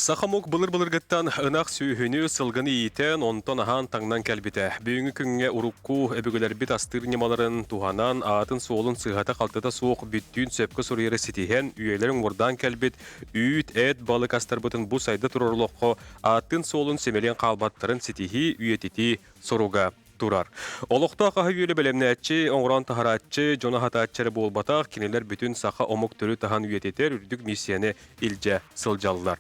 Саха омук былыр-былыргыттан ынах сүөһүнү, сылгыны иитэн, онтон аһаан-таҥнан кэлбитэ. Бүгүҥҥү күҥҥэ урукку өбүгэлэрбит астыыр ньымаларын туһанан, аатын-суолун сыыһата-халтыта суох бүттүүн сөпкө суруйары ситиһэн, үйэлэр уҥуордаан кэлбит үүт, эт, балык астарбытын бу сайда турар олоххо ааттыын-суолун симэлийэн хаалбаттарын ситиһии, үйэтитии соруга турар. Олохтоох аһы-үөлү бэлэмнээччи, оҥорон таһарааччы, дьону аһатааччы эрэ буолбатах, кинилэр бүтүн саха омук төрүт аһын үйэтитэр үрдүк миссияны илдьэ сылдьаллар.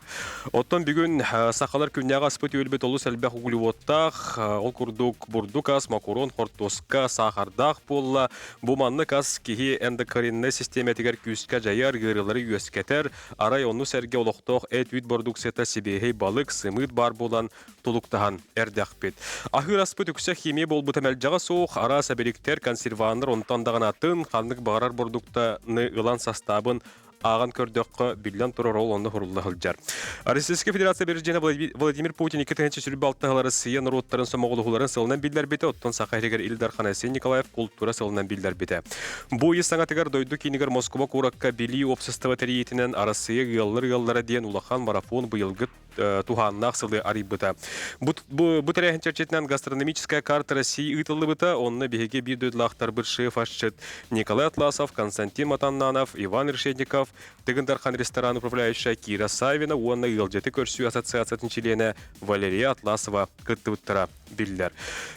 Оттон бүгүн сахалар күннээҕи аспыт үөлбүт олус элбэх углеводтаах, ол курдук бурдук ас, макарон, хортуоска, саахардаах буолла. Бу маннык ас киһи эндокриннай систиэмэтигэр күүскэ дьайар, ыарыылары үөскэтэр, арай ону сэргэ олохтоох эт-үүт бородууксуйата сибиэһэй балык, сымыыт баар буолан тулуктаһан эрдэхпит. Аһыыр аспыт үксэ химия буолбута мэлдьэҕэ суох, араас эбиликтэр, консерваннар онтон даҕаны атын, ханнык баҕарар бородууктаны ылан састаабын ааҕан көрдөххө, биллэн турар ол онно хурулла сылдьар. Российская Федерация Президенэ Владимир Путин 2026 Россия норуоттарын сомоҕолоһууларын сылынан биллэрбитэ, оттон Саха сиригэр Ил Дархан Айсен Николаев култуура сылынан биллэрбитэ. Бу ый саҥатыгар дойду киинигэр Москуба куоракка Билии уопсастыба тэрийиитинэн Арассыыйа ыаллар ыаллара диэн улахан марафон быйылгы туһааннаах сылы арыйбыта. Бу, бу, тэрээһин чэрчитинэн гастрономическая карта России ыытыллыбыта. Онно биһиги биир дойдулаахтарбыт шеф-асчыт Николай Атласов, Константин Матаннанов, Иван Решетников, Тыгын Дархан ресторан управляющая Кира Савина уонна ыалдьыты көрсүү ассоциациятын чилиэнэ Валерия Атласова кыттыбыттара биллэр.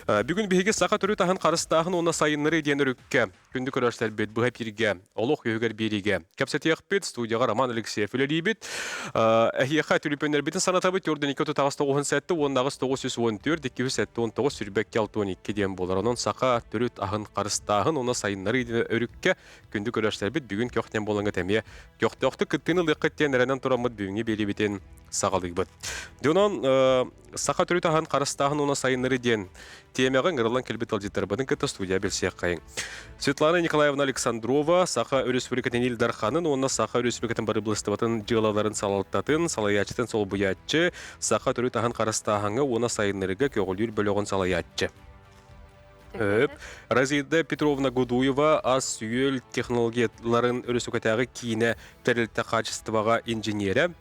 Бүгүн биһиги саха төрүт аһын харыстааһын уонна сайыннарыы диэн өрүккэ Күндү көрөөччүлэрбит, быһа эпииргэ, олох үһүгэр биэриигэ кэпсэтиэхпит. Студияҕа Роман Алексеев үлэлиибит. Эһиэхэ түлүпүөннэрбитин санатабыт. 4 2 9 7 уонна 914 279 22 62 диэн буолар. Онон саха төрүт аһын харыстааһын уонна сайыннарыы диэн өрүккэ күндү көрөөччүлэрбит бүгүн көх диэн буолаҥҥыт эмиэ көхтөөхтүк кыттыыны ылыаххыт диэн эрэнэн тураммыт бүгүҥҥү биэриибитин саҕалыыбыт. Дьонон Саха төрүт аһын харыстааһын уонна сайыннарыы диэн тиэмэҕэ ыҥырыллан кэлбит ыалдьыттарбытын кытта студия билсиэххэйиҥ. Светлана Николаевна Александрова Саха Өрөспүүбүлүкэтин Ил Дарханын уонна Саха Өрөспүүбүлүкэтин Барыбылыстыбатын дьыалаларын салалтатын салайааччытын солбуйааччы, Саха төрүт аһын харыстааһыҥҥа уонна сайыннарыыга көҕүлүүр бөлөҕүн салайааччы. Өп. Разида Петровна Гудуева ас-үөл технологияларын өрөспүүбүлүкэтээҕи киинэ тэрилтэ хаачыстыбаҕа инженерэ,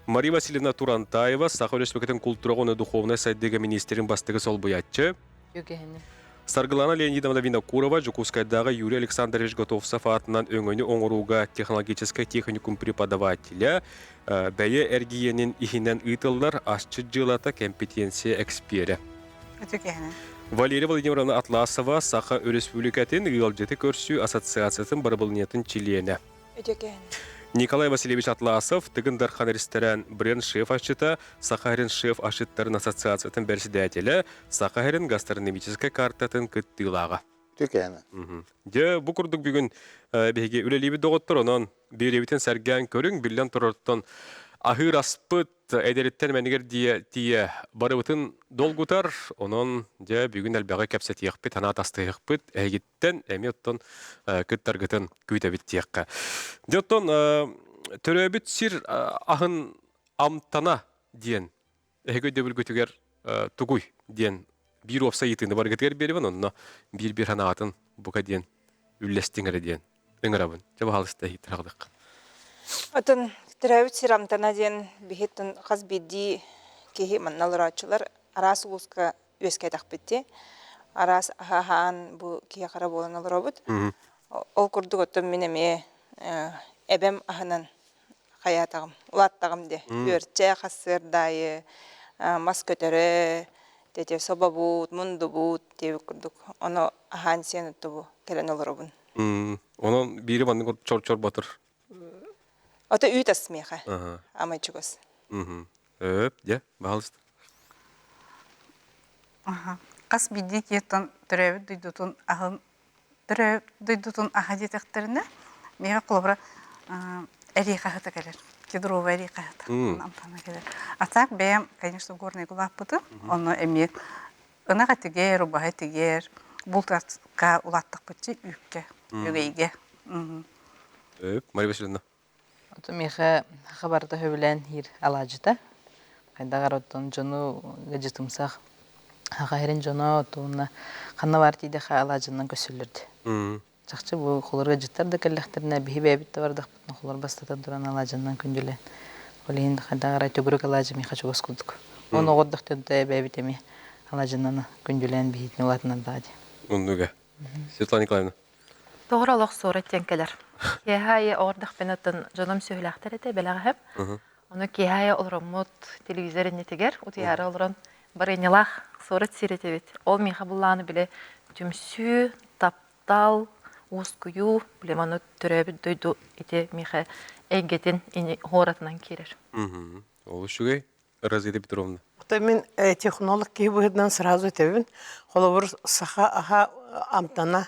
Мария Васильевна Турантаева, Саха Өрөспүүбүлүкэтин култуураҕа уонна духовнай сайдыыга министрин бастакы солбуйааччы. Үгэһини. Саргылана Леонидовна Винокурова, Дьокуускайдааҕы Юрий Александрович Готовцев аатынан өҥөнү оҥорууга технологическай техникум преподавателя, бэйэ эргиэнин иһинэн ыытыллар асчыт дьыалата компетенция эксперэ. Үтүкэһини. Валерия Владимировна Атласова, Саха Өрөспүүбүлүкэтин ыалдьыты көрсүү ассоциациятын барабылынньатын чилиэнэ. Үтүөкэһин. Николай Васильевич Атласов, Тыгын Дархан ресторан бренд шеф асчыта, Саха сирин шеф асчыттарын ассоциациятын бэрэссэдээтэлэ, Саха сирин гастрономическай картатын кыттыылааҕа. Үтүөкэһин. Дьэ, бу курдук бүгүн биһиги үлэлиибит доҕоттор, онон биэриэбитин сэргээн көрүҥ, биллэн турартан аһыыр аспыт эдэриттэн мэнигэр тиийэ барыбытын долгутар, онон дьэ бүгүн элбэҕи кэпсэтиэхпит, санаа тастыһыахпыт, эһигиттэн эмиэ оттон кыттаргытын күүтэбит диэххэ. Дьэ оттон төрөөбүт сир аһын амтана диэн эһиги өйдөбүлгүтүгэр тугуй диэн биир уопсай ыйытыыны барыгытыгар биэрэбин, онно биир-биир санаатын бука диэн үллэстиҥ эрэ диэн ыҥырабын. Дьэ баһаалыста иһиттэр Отон төрөөбүт сир амтана диэн биһиттэн хас биирдии киһи манна олорооччулар араас улууска үөскээтэхпит дии. Араас аһаан бу киһи хара буолан олоробут. Ол курдук оттон мин эмиэ эбэм аһынан хайаатаҕым, улааттаҕым дии. Үөрчэ, хассыардаайы, мас көтөрө, тете собобут, мундубут диэбит курдук. Ону аһаан сиэн оттубу кэлэн олоробун. Онон биири маннык чор-чор батыр. Ото үүт ас миэхэ. Амай чугас. Өп, дьэ, баһалыста. Хас биирдии киһиттэн төрөөбүт дойдутун аһын төрөөбүт дойдутун аһа диэтэхтэринэ, миэхэ холобура эриэхэ аһыта кэлэр. Кедровая эриэхэ аһыта амтана кэлэр. А так бэйэм, конечно, горный улааппытым. Онно эмиэ ынах этигэр, убаһа этигэр, бултка улааттахпытчы үүккэ, үгэйгэ. Өп, Мария Васильевна. Ото миэхэ саха барыта сөбүлээн иһиир алаадьыта. Хайдах эрэ оттон дьону ыдьытымсах саха сирин дьоно уонна ханна баар тиийдэххэ алаадьыннан көссөллөр дии. Чахчы бу холор ыалдьыттар да кэллэхтэринэ биһи бэйэбит да бардахпытына холор бастатан туран алаадьыннан күндүлээн. Ол иһин хайдах эрэ төгүрүк алаадьы миэхэ чугас курдук. Уонна оҕордохтон да эбээбит эмиэ алаадьынан күндүлээн биһиитин улаатынардаҕа дии. Оннуга. Светлана Николаевна. Тоҕо олох суорат диэн кэлэр. Киэһэ аайы оҕордохпун оттон дьонум сүһүлээхтэр этэ, бэлэҕэһэм. Ону киэһэ аайы олороммут телевизор иннитигэр утуйаары олорон барыанньалаах суорат сиир этибит. Ол миэхэ буллааны бile түмсүү, таптал, уоскуйуу, бile маны төрөөбүт дойду ити миэхэ эйгэтин хуоратынан киирэр. Ол үчүгэй. Розита Петровна. Оттон мин технолог киһи быһыытынан сразу этэбин. Холобур, саха аһа амтана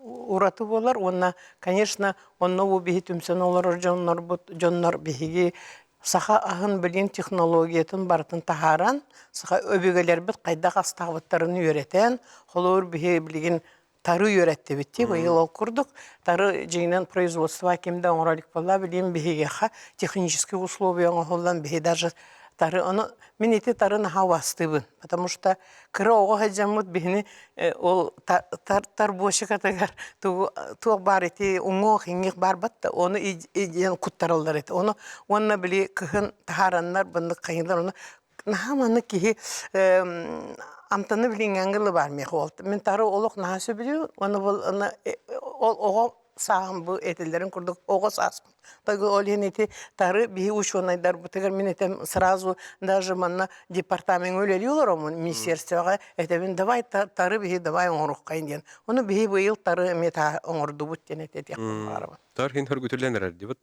ураты буолар уонна, конечно, онно бу биһи түмсэн олорор дьоннорбут, дьоннор биһиги саха аһын билин технологиятын барытын таһааран, саха өбүгэлэрбит хайдах астаабыттарын үөрэтэн, холобур, биһи билигин тары үөрэттибит дии быйыл ол курдук тары дьиҥинэн производство ким да оҥоро илик буолла билигин биһиэхэ технический условия оҥоһуллан биһи даже тары ону мин ити тары наһаа убаастыыбын потому что кыра оҕо сылдьаммыт биһини ол тар тар буочукатыгар тугу туох баар ити уҥуох иҥиэх баарбат да ону диэн куттараллар этэ ону уонна били кыһын таһаараннар быннык хайыылар ону Наһаа маннык киһи амтаны билиҥҥэ дылы баар миэхэ уол. Мин тары олох наһаа сөбүлүүр уонна бұл ол оҕо сааһым бу этиллэрин курдук оҕо сааспын. Тагы ол иһин ити тары биһи учуонайдарбытыгар мин этем сразу даже манна департамеҥҥа үлэлии олороммун министерствоҕа этэбин давай тары биһи давай оҥоруоххайын диэн. Ону биһи быйыл тары эмиэ оҥордубут диэн этиэхпин баҕарабын. Тар хин хөргүтүллэн эрэр дибит.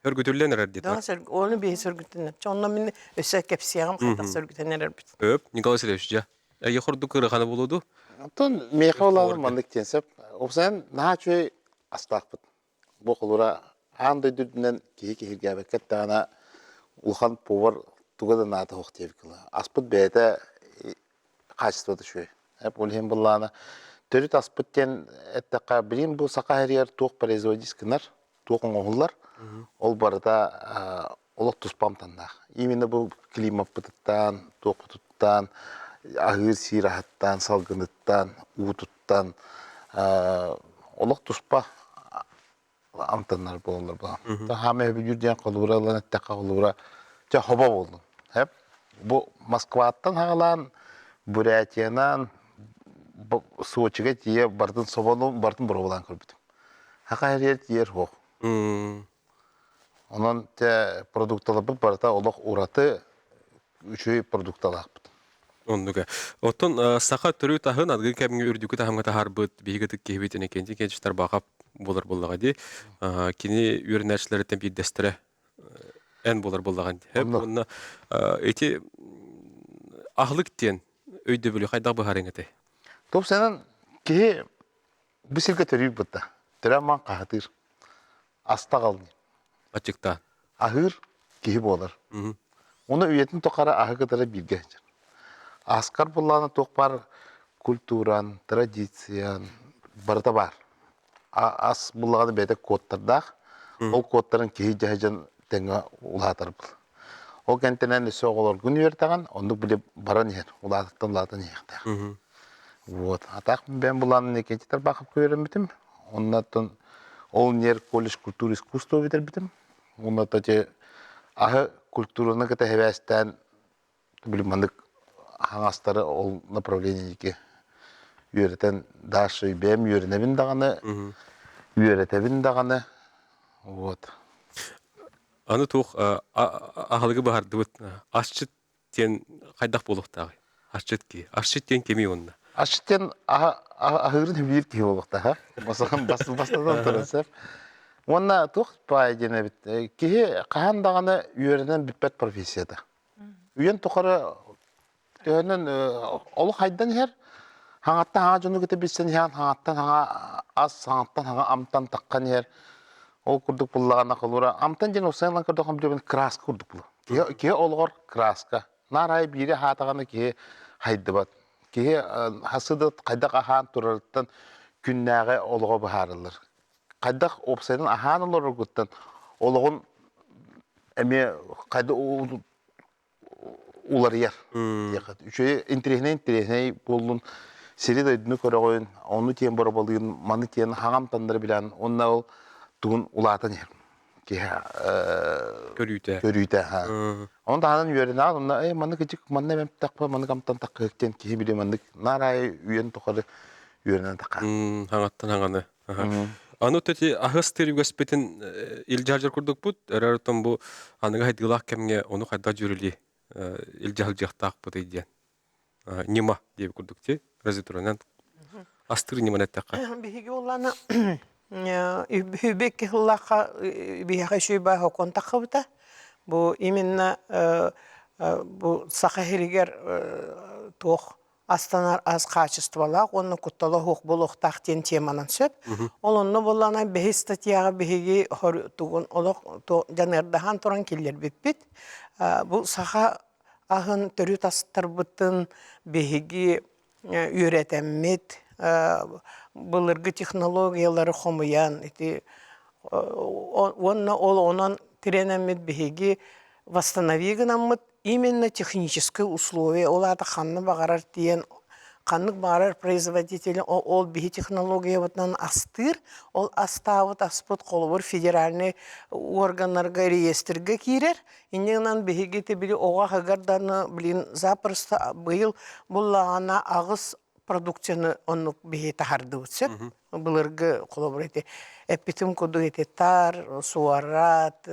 Өргүтүллэн эрэр дии. Да, оны биһи сөргүтүннэр. Онно мин өссө кэпсиэҕим хайдах сөргүтэн эрэрбит. Өп, Николай Васильевич, дьэ. Эйе хордук кырыханы булуду. Оттон миэхэ улааны маннык диэн сөп. Опсайан наһаа үчүгэй астаахпыт. Бу холура аан дойду үрдүнэн киһи киһиргээбэккэ даҕаны улахан повар туга да наада суох диэбит кыла. Аспыт бэйэтэ хаачыстыбата үчүгэй. Ол иһин былаана төрүт аспыт диэн эттэххэ, билигин бу саха сиригэр туох производить гынар, туох оҥоһуллар, ол барыта олох туспа амтаннаах. Именно бу климаппытыттан, туохпутуттан, аһыыр-сиир аһыттан, салгыныттан, уутуттан олох туспа амтаннар буолаллар буолан. Хаама өбүлүүр диэн холобура ылан эттэххэ холобура чэ хобо буоллун. Бу Москваттан хаҕалаан Бурятиянан Сочига тиийэ бартын собону бартын боруобалаан көрбүтүм. Хаха эрийэр тиийэр суох. Онон те продукталарбыт барыта олох ураты үчүгэй продукталаахпыт. Оннуга. Оттон саха төрүт аһын аныгы кэмҥэ үрдүкү таһымҥа таһаарбыт биһиги ытык киһибит Иннокентий Кенчич Тарбахов буолар буоллаҕа дии. Кини үөрэнээччилэриттэн биирдэстэрэ эн буолар буоллаҕын дии. Уонна ити аһылык диэн өйдөбүлү хайдах быһаарыаҥ этэй? Тупсанан киһи Бу сиргэ төрүүр бытта. Төрөөн маан хаһытыыр. Аста аҕал Аччыктаан. Аһыыр киһи буолар. Уну үйэтин тухары аһы кытары бииргэ сылдьар. Аскар буллаана туох баар культуран, традициян барыта баар. Ас буллаҕына бэйэтэ кодтардаах. Ол кодтарын киһи дьаһайдьан тэҥҥэ улаатар был. Ол кэнтэнэн өссө оҕолоргун үөртэҕин, оннук били баран иһэр, улаатыттан улаатан иһиэхтээх. Вот. А так бэйэм булаан Никитин Тарбаховка үөрэммитим. Оннуттан ол нер колледж культуры искусства бүтэрбитим. Онно те аһы культураны кытта хэбээстээн били маннык хаҥастары ол направлениеки үөрэтэн дальше бэйэм үөрэнэбин даҕаны үөрэтэбин даҕаны вот Аны туох аһылыгы баһардыбыт асчыт диэн хайдах буолуохтааҕый? Асчыт киһи. Асчыт диэн кимий уонна? Асчыт диэн аһыырын сөбүлүүр киһи буолуохтааҕа. Бастатан туран сөп. Уонна туох баай диэн эбит. Киһи хаһан даҕаны үөрэнэн бүппэт профессията. Үйэн тухары төһөнөн олох хайдан иһэр, хаҥаттан хаҥа дьону кытта билсэн иһэн, хаҥаттан хаҥа ас, хаҥаттан хаҥа амтан таххан иһэр. Ол курдук буллаҕына холура амтан диэн осайылан көрдөххө билэбин краска курдук булар. Киһи, киһи олоҕор краска. Наар аайы биири аһаатаҕына киһи хайдыбат. Киһи хасы да хайдах аһаан турарыттан күннээҕи олоҕо быһаарыллар. Хайдах уопсайынан аһаан олороргуттан олоҕун эмиэ хайда уларыйар. Үчүгэй интэриэһинэй интэриэһинэй буоллун сири дойдуну көрөҕүн, ону тиэн боробалыын, маны тиэн хаҥам таннары билэн, уонна ол тугун улаатан иһэр. Киһи Көрүүтэ. Көрүүтэ, ха. Онон таһынан үөрэнэҕин, онно э маннык ичик манна эмтахпа, маннык амтан таххыһык диэн киһи били маннык наар аайы үйэн тухары үөрэнэн тахха. Хаҥаттан хаҥаны. Аны эти аһыс тир үгэспитин илдьэ курдукпут, эрэр оттон бу аныгы хайдыылаах кэмҥэ ону хайдах дьүрүлүү илдьэ сылдьыахтаахпытый диэн ньыма диэбит курдук ти разведуранан астыыр ньыманы эттэххэ. Биһиги улаана үбүк кыһыллаахха биһиэхэ үчүгэй баа хокуон таххыбыта. Бу именно бу Саха сиригэр туох астанар ас хаачыстыбалаах уонна куттала суох буолуохтаах диэн теманан сөп. Ол онно буоллаҕына бэһис статьяҕа биһиги тугун олох дьаныардаһан туран киллэрбиппит. Бу саха аһын төрүт астарбытын биһиги үөрэтэммит, былыргы технологиялары хомуйан ити уонна ол онон тирэнэммит биһиги восстанови гынаммыт именно техническое условие ол аата ханна баҕарар тиийэн ханнык баҕарар производитель ол биһи технологиябытынан астыыр ол астаабыт аспыт холобур федеральный органнарга реестргэ киирэр инньэ гынан биһиги били оҕо аһыгар даны блин запросто быйыл буллаҕына аҕыс продукцияны оннук биһи таһардыбыт сөп былыргы холобур ити эппитим курдук ити тар, суорат,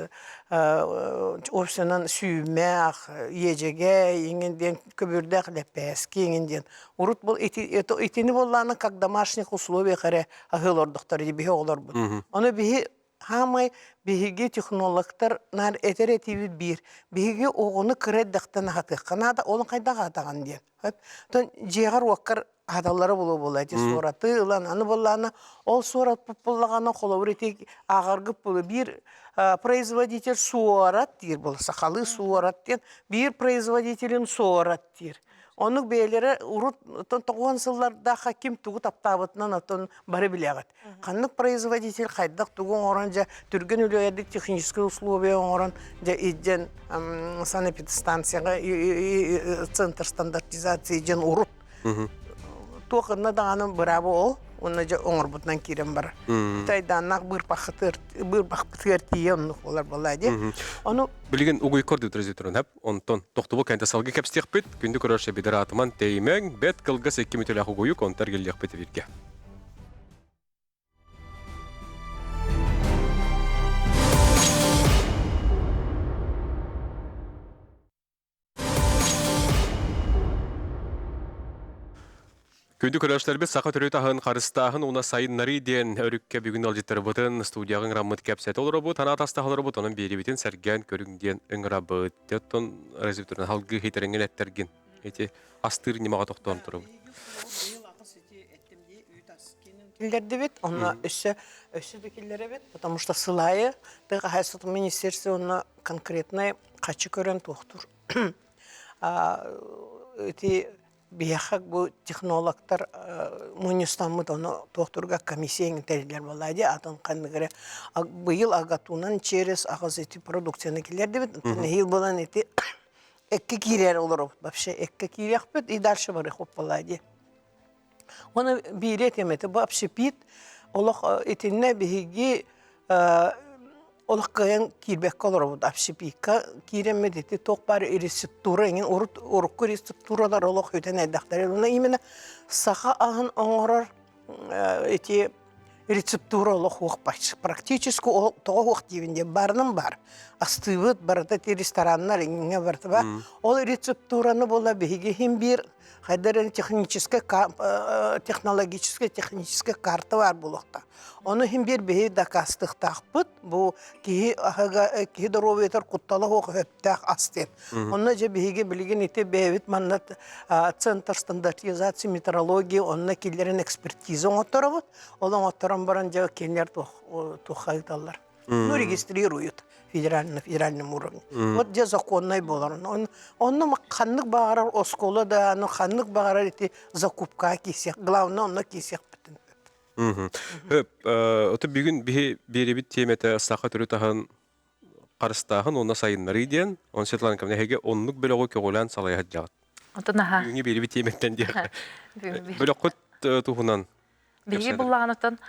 общынан сүүмэх, иэдьэгэй иҥин диэн көбүрдээх лэппээски иҥин диэн урут бұл итини буоллаана как домашних условиях эрэ аһыы олордохтор биһи оҕолорбут. Ону биһи хаамай биһиги технологтар наар этэр этиибит биир. Биһиги оҕону кыра эрдэхтэн аһатыахха наада, ол хайдах аһатаҕын диэн. Оттон дьиэҕэр-уоккар аһаталлара буолуо буолла ити суораты ылан аны буоллаҕына ол суораппыт буоллаҕына холобур ити ааҕаргыт буолуо биир производитель суорат диир буолла сахалыы суорат диэн биир производителин суорат диир оннук бэйэлэрэ урут тоҕуон сыллардаахха ким тугу таптаабытынан оттон бары билэҕит Ханнык производитель хайдах тугу оҥорон дьэ түргэн үлүгэрдик техническэй условия оҥорон дьэ иддьэн санэпидстанцияҕа центр стандартизации дьэн урут туох ынна даҕаны быраабы ол уонна дьэ оҥорбутунан киирэн барар. Тайдааннаах быырпахытыар быырпахпытыгар тиийэ оннук буолар буолаа дии. Ону Билигин угуйкор дүүтрезүтүрүн хэп онтон тохтобул кэнтэ салгы кэпстиэхпит күндү көрөр шебидер атыман теймең бэт кылгас икки мүтүлээх угуйук онтор эргиллиэхпит эбирге. Күндү көрөөччүлэрбит саха төрүт аһын харыстааһын уонна сайыннарыы диэн өрүккэ бүгүн ыалдьыттарбытын студияҕа ыҥыраммыт кэпсэтэ олоробут, санаа атастаһа олоробут, онон биэрибитин сэргээн көрүҥ диэн ыҥырабыт. Оттон развитурун халгыы хитэрэҥҥин эттэргин ити астыыр ньымаҕа тохтоон турабыт. Киллэрдибит, онно өссө өссө да киллэрэбит, потому что сылайы тыа хаһаайыстыбатын министерство онно конкретнай хачы көрөн туохтур. Ити биһиэхэ бу технологтар мунньустаммыт ону туохтурга комиссия тэриллэр буолла дии атын ханнык эрэ быйыл АГАТУнан через аҕыс ити продукцияны киллэрдибит нэһиил буолан ити эккэ киирэр олоробут вообще эккэ киириэхпит и дальше барыахпыт буолла дии Уонна биири этиэм этэ, бу общепит олох итиннэ биһиги олох кыайан киирбэккэ олоробут. Общепикка киирэммит ити туох баар рецептура эҥин урут урукку рецептуралар олох үтэн эрдэхтэрэ. Уонна именно саха аһын оҥорор ити рецептура олох уох практически тоҕо уох диибин диэн барынан бар. Астыыбыт барыта ити рестораннар иҥҥэ барыта бар. Ол рецептураны була биһиги иһин биир хайдар эрэ техническэй технологическай техническэй карта баар буолуохтаах. Ону иһин биир биһи дакаастыахтаахпыт. Бу киһи аһыга киһи доруобуйатыгар куттала суох өптөөх ас диэн. Онно дьэ биһиги билигин ити бэйэбит манна центр стандартизации метрологии онно киллэрэн экспертиза оҥотторобут. Ол оҥотторон баран дьэ кинилэр туохха ыыталлар. Ну, регистрируют федерально, на федеральном уровне. Вот где законный болар. Он, онно ханнык баҕарар оскуола да, ну ханнык баҕарар ити закупка киисиэх. Главное, онно киисиэхпитин. Ото бүгүн биһи биэрибит тиэмэтэ саха төрүт аһын харыстааһын уонна сайыннарыы диэн. Он Светлана Николаевна, эһиги оннук бөлөҕү көҕүлээн салайа сылдьаҕыт. Онтон аха. Бүгүҥҥү биэрибит тиэмэттэн диэххэ. Бөлөххүт туһунан Биһиги буллаҕаныттан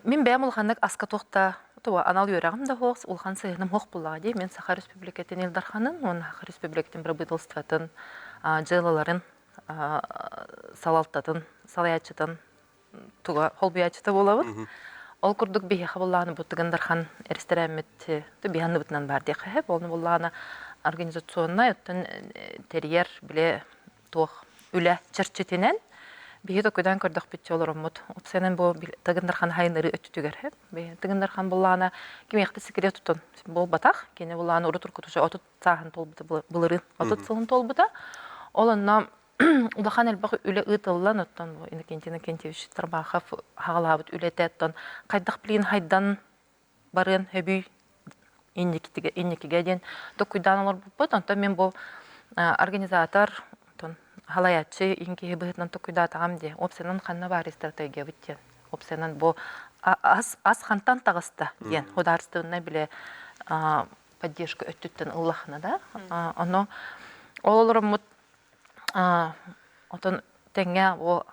мин бэйэм улаханнык аска туох да. Туга анал үөрэҕим да суох, улахан сыһыаным суох буоллаҕа дии. Мин Саха Республикатын Ил Дарханын уонна Саха Республикатын Бырабыыталыстыбатын дьыалаларын салалтатын салайааччытын туга холбуйааччыта буолабыт. Ол курдук биһиэхэ буоллаҕына бу Тыгын Дархан эрэстэрээммит биһи анныбытынан баар диэххэ сөп. Ол буоллаҕына организационнай оттон тэрийэр бile туох үлэ чэрчитинэн биһи токуйдаан көрдөхпүтчэ олороммут. Уопсайынан бу Тыгын Дархан хайынырыы өттүтүгэр сөп. Тыгын Дархан буоллаҕына кимиэхэ да секрет тутун буолбатах. Кини буоллаҕына урут уруккутуша 30 сааһын туолбута былырыын 30 сылын туолбута. Ол онно улахан элбэх үлэ ыытыллан, оттон бу Иннокентий Иннокентьевич Тарбахов хаҕалаабыт үлэтэ оттон хайдах билигин хайдан барыан сөбүй инникигэ, инникигэ диэн токуйдаан олорбуппут. Онтон мин бу организатор, оттон халайааччы иин киһи быһыытынан токуйдаатаҕым дии. Уопсайынан ханна баар стратегиябыт диэн. Уопсайынан бу ас, ас хантан таҕыста диэн художественнай биле поддержка өттүттэн ыллахына да. Ону ол олороммут Отон тэҥҥэ бу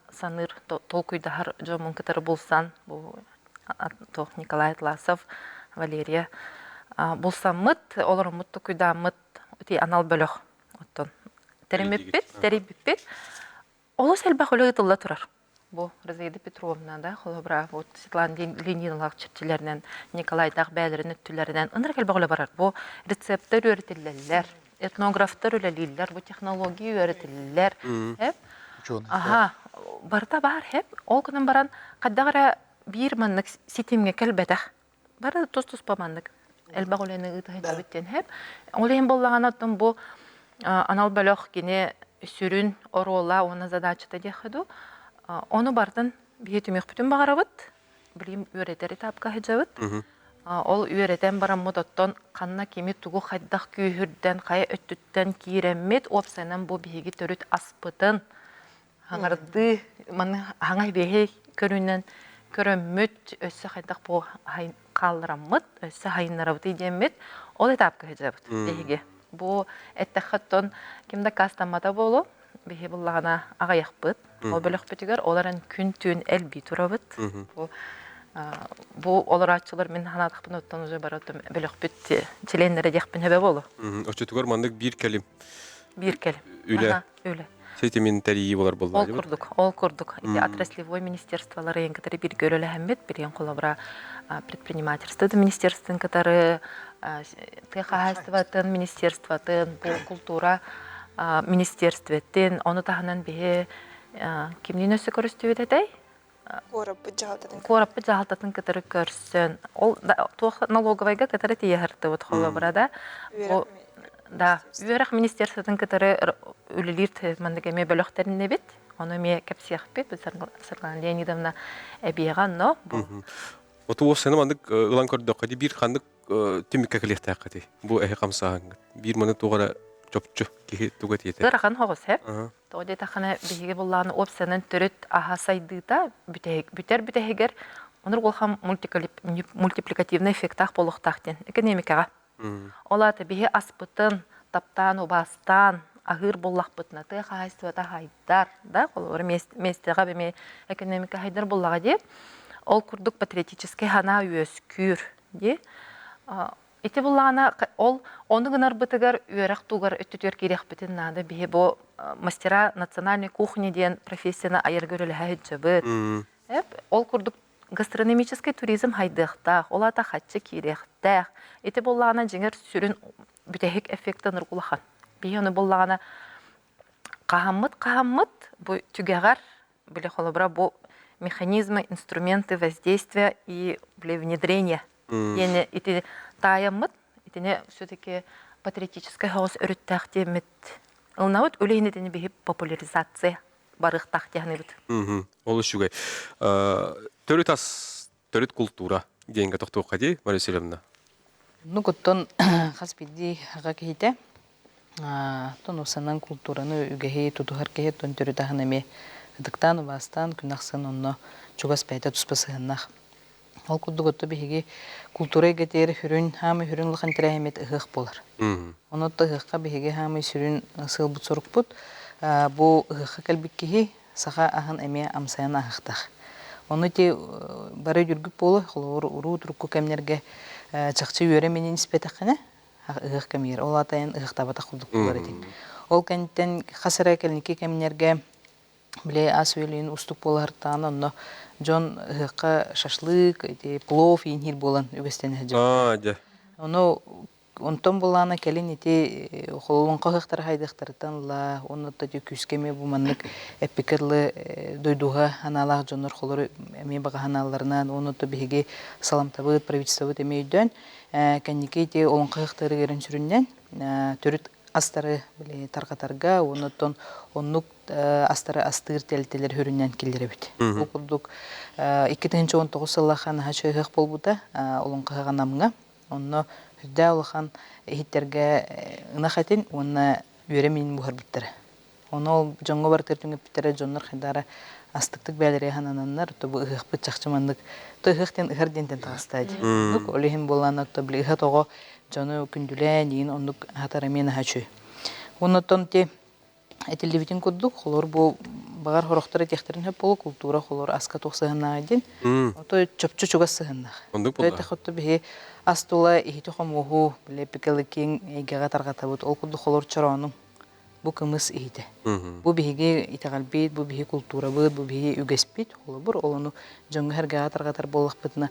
саныыр толкуйдаһар дьоммун кытары булсан, бу туох Николай Атласов, Валерия булсаммыт, олороммут толкуйдааммыт ити анал бөлөх оттон тэриммиппит, тэрийбиппит. Олус элбэх үлэ ыытылла турар. Бу Розаида Петровна да, холобура, вот Светлана Лениновалаах чэрчилэринэн, Николайдаах бэйэлэрин өттүлэринэн ынырык элбэх үлэ барар. Бу рецептэр үөрэтиллэллэр, этнографтар үлэлииллэр, бу технология үөрэтиллэр. Эп? Аха, барыта баар хэп. Ол гынан баран, хайдах эрэ биир маннык ситимҥэ кэлбэтэх. Бары тус-туспа маннык элбэх үлэни ыыта сылдьабыт диэн хэп. Ол иһин буоллаҕына, оттон бу анал бөлөх кини сүрүн оруола уонна задачата диэххэ дуу. Ону барытын биһи түмүөхпүтүн баҕарабыт. Билигин үөрэтэр этапка сылдьабыт. Ол үөрэтэн бараммыт оттон ханна кими тугу хайдах күүһүрдэн, хайа өттүттэн киирэммит, уопсайынан бу биһиги төрүт аспытын хаҥардыы маны хаҥа биэһэй көрүнэн көрөммүт өссө хайдах бу хааллараммыт өссө хайыннарабытый диэммит ол этапка сылдьабыт биһиги бу эттэххэ оттон ким да кастаммата буолуо биһи буллаҕына аҕыйахпыт ол бөлөхпүтүгэр ол эрэн күн-түүн элбии турабыт бу бу олорооччулар мин санаатахпын оттон уже бары бөлөхпүт чилиэннэрэ диэхпин сөбө буолуо оччотугар маннык биир кэлим биир кэлим үлэ үлэ ситимин тэрийии болар буолла ол курдук ол курдук ити отраслевой министерстволары кытары бирге үлэлэһэммит билигин холобура предпринимательство министерствотын кытары тыа хаһаайыстыбатын министерствотын бу култуура министерствотын ону таһынан биһи кимниин өссө көрүстүбүт этэй Куораппыт дьаһалтатын куораппыт дьаһалтатын кытары көрсөн ол туох налоговайга кытары тиийэ холобура да да үөрэх министерствотын кытары үлэлиир маннык эмиэ бөлөхтөрүнэбит ону эмиэ кэпсиэхпит Саргылана Леонидовна эбиэҕэ онно Оту уопсайынан маннык ылан көрдөххө ди биир ханнык түмүккэ кэлиэхтээххитий бу эһи хамсааһыҥҥыт биир маны туох эрэ чопчу киһи туга этиэтэ ыарахан хоҕус һэ Тоҕо диэтэххинэ, биһиги буллаҕына уопсайынан төрүт аһа сайдыыта бүтэр бүтэһигэр онур улахан мультипликативный эффектаах буолуохтаах диэн экэниэмикэҕэ. Ол аата биһи аспытын таптаан, убаастаан аһыыр буоллахпытына тыа хаһаайыстыбата хайдар, да, холобура миэстэҕэ эмиэ экономика хайдар буоллаҕа дии. Ол курдук патриотическай санаа үөскүүр дии. Ити буллаҕына ол ону гынарбытыгар үөрэх тугар өттүтүгэр киириэхпитин наада. Биһи бу мастера национальной кухни диэн профессияны айарга үлэлэһэ сылдьабыт. Ол курдук гастрономический туризм хайдыахтаах, ол аата хаччы киириэхтээх. Ити буллаҕына дьиҥэр сүрүн бүтэһик эффектэ улахан. Биһи ону буллаҕына хаһаммыт хаһаммыт бу түгэҕэр били холобура бу механизмы, инструменты воздействия и били внедрения диэни ити таайаммыт итини все-таки патриотическай соҕус өрүттээх диэммит ылынабыт үлэһин итини биһи популяризация барыахтаах диэханыбыт. Ол үчүгэй. Төрүт ас, төрүт култуура диэнгэ тохтуохха дии, Мария Васильевна? Ну, оттон хас биирдии аҕа киһитэ Оттон уопсайынан култуураны, үгэһи тутуһар киһи оттон төрүт аһын эмиэ ытыктаан, убаастаан күн ахсын онно чугас бэйэтэ туспа сыһыаннаах. Ол курдук отто биһиги култуура эйгэтигэр сүрүн, хаамай сүрүн улахан тэрээһиммит ыһыах буолар. Онон отто ыһыахха биһиги хаамай сүрүн сыалбыт-сорукпут бу ыһыахха кэлбит киһи саха аһын эмиэ амсайан аһыахтаах. Ону ити бары өйдүүргүт буолуо, холобур, уруу-турукку кэмнэргэ чахчы үөрэ минин испэтэххинэ, ыһыах кэмигэр, ол аата эн ыһыахтаабатах курдук буолар этиҥ. Ол кэнниттэн хас эрэ кэнники кэмнэргэ били ас-үөл иһин уустук буолаһыртаҕына онно дьон ыһыахха шашлык, ити плов иинһиир буолан үгэстэнэ сылдьыбыттара. Аа, дьэ. Ону онтон булаана кэлин ити хололоҥхо ыһыахтара хайдахтарыттан ыла уонна ити күүскэ эмиэ бу маннык эппиккэ дылы дойдуга анаалаах дьоннор холору эмиэ баҕа санааларынан уонна биһиги саламтабыт правительствобыт эмиэ өйдөөн кэнники ити олоҥхо ыһыахтарыгар сүрүннээн төрүт астары били тарҕатарга уонна оттон оннук астары астыыр тэрилтэлэр сүрүннээн киллэрэбит. Ол курдук 2019 сыллаахха наһаа үчүгэй ыһыах буолбута олоҥхо ыһыаҕа Намҥа. Онно үрдээх улахан иһиттэргэ ынах этин уонна үөрэ миинин буһарбыттара. Ону ол дьоҥҥо барытыгар түҥэппиттэрэ дьоннор хайдара астыктык бээлэрэ санананнар, то бу ыһыахпыт чахчы маннык то ыһыах диэн ыһар диэнтэн таҕыста дии. Оннук ол иһин буоллаана то били ыһа тоҕо дьону күндүлээн иин оннук аһатар эмиэ наһаа үчүгэй. Оннуттан ти этиллибитин курдук, холор бу баҕар хорохтор этиэхтэрин сөп буолуо, култуура холор аска туох сыһыннааҕый диэн. Ото чопчу чугас сыһыннаах. Оннук буолла. Хоту биһи ас тула иһити-хомуоһу, били пикалыкиҥ эйгэҕэ тарҕатабыт. Ол курдук холор чороонуҥ бу кымыс иһитэ. Бу биһиги итэҕэлбит, бу биһи култуурабыт, бу биһи үгэспит. Холобур, ол ону дьоҥҥо-сэргэҕэ тарҕатар буоллахпытына,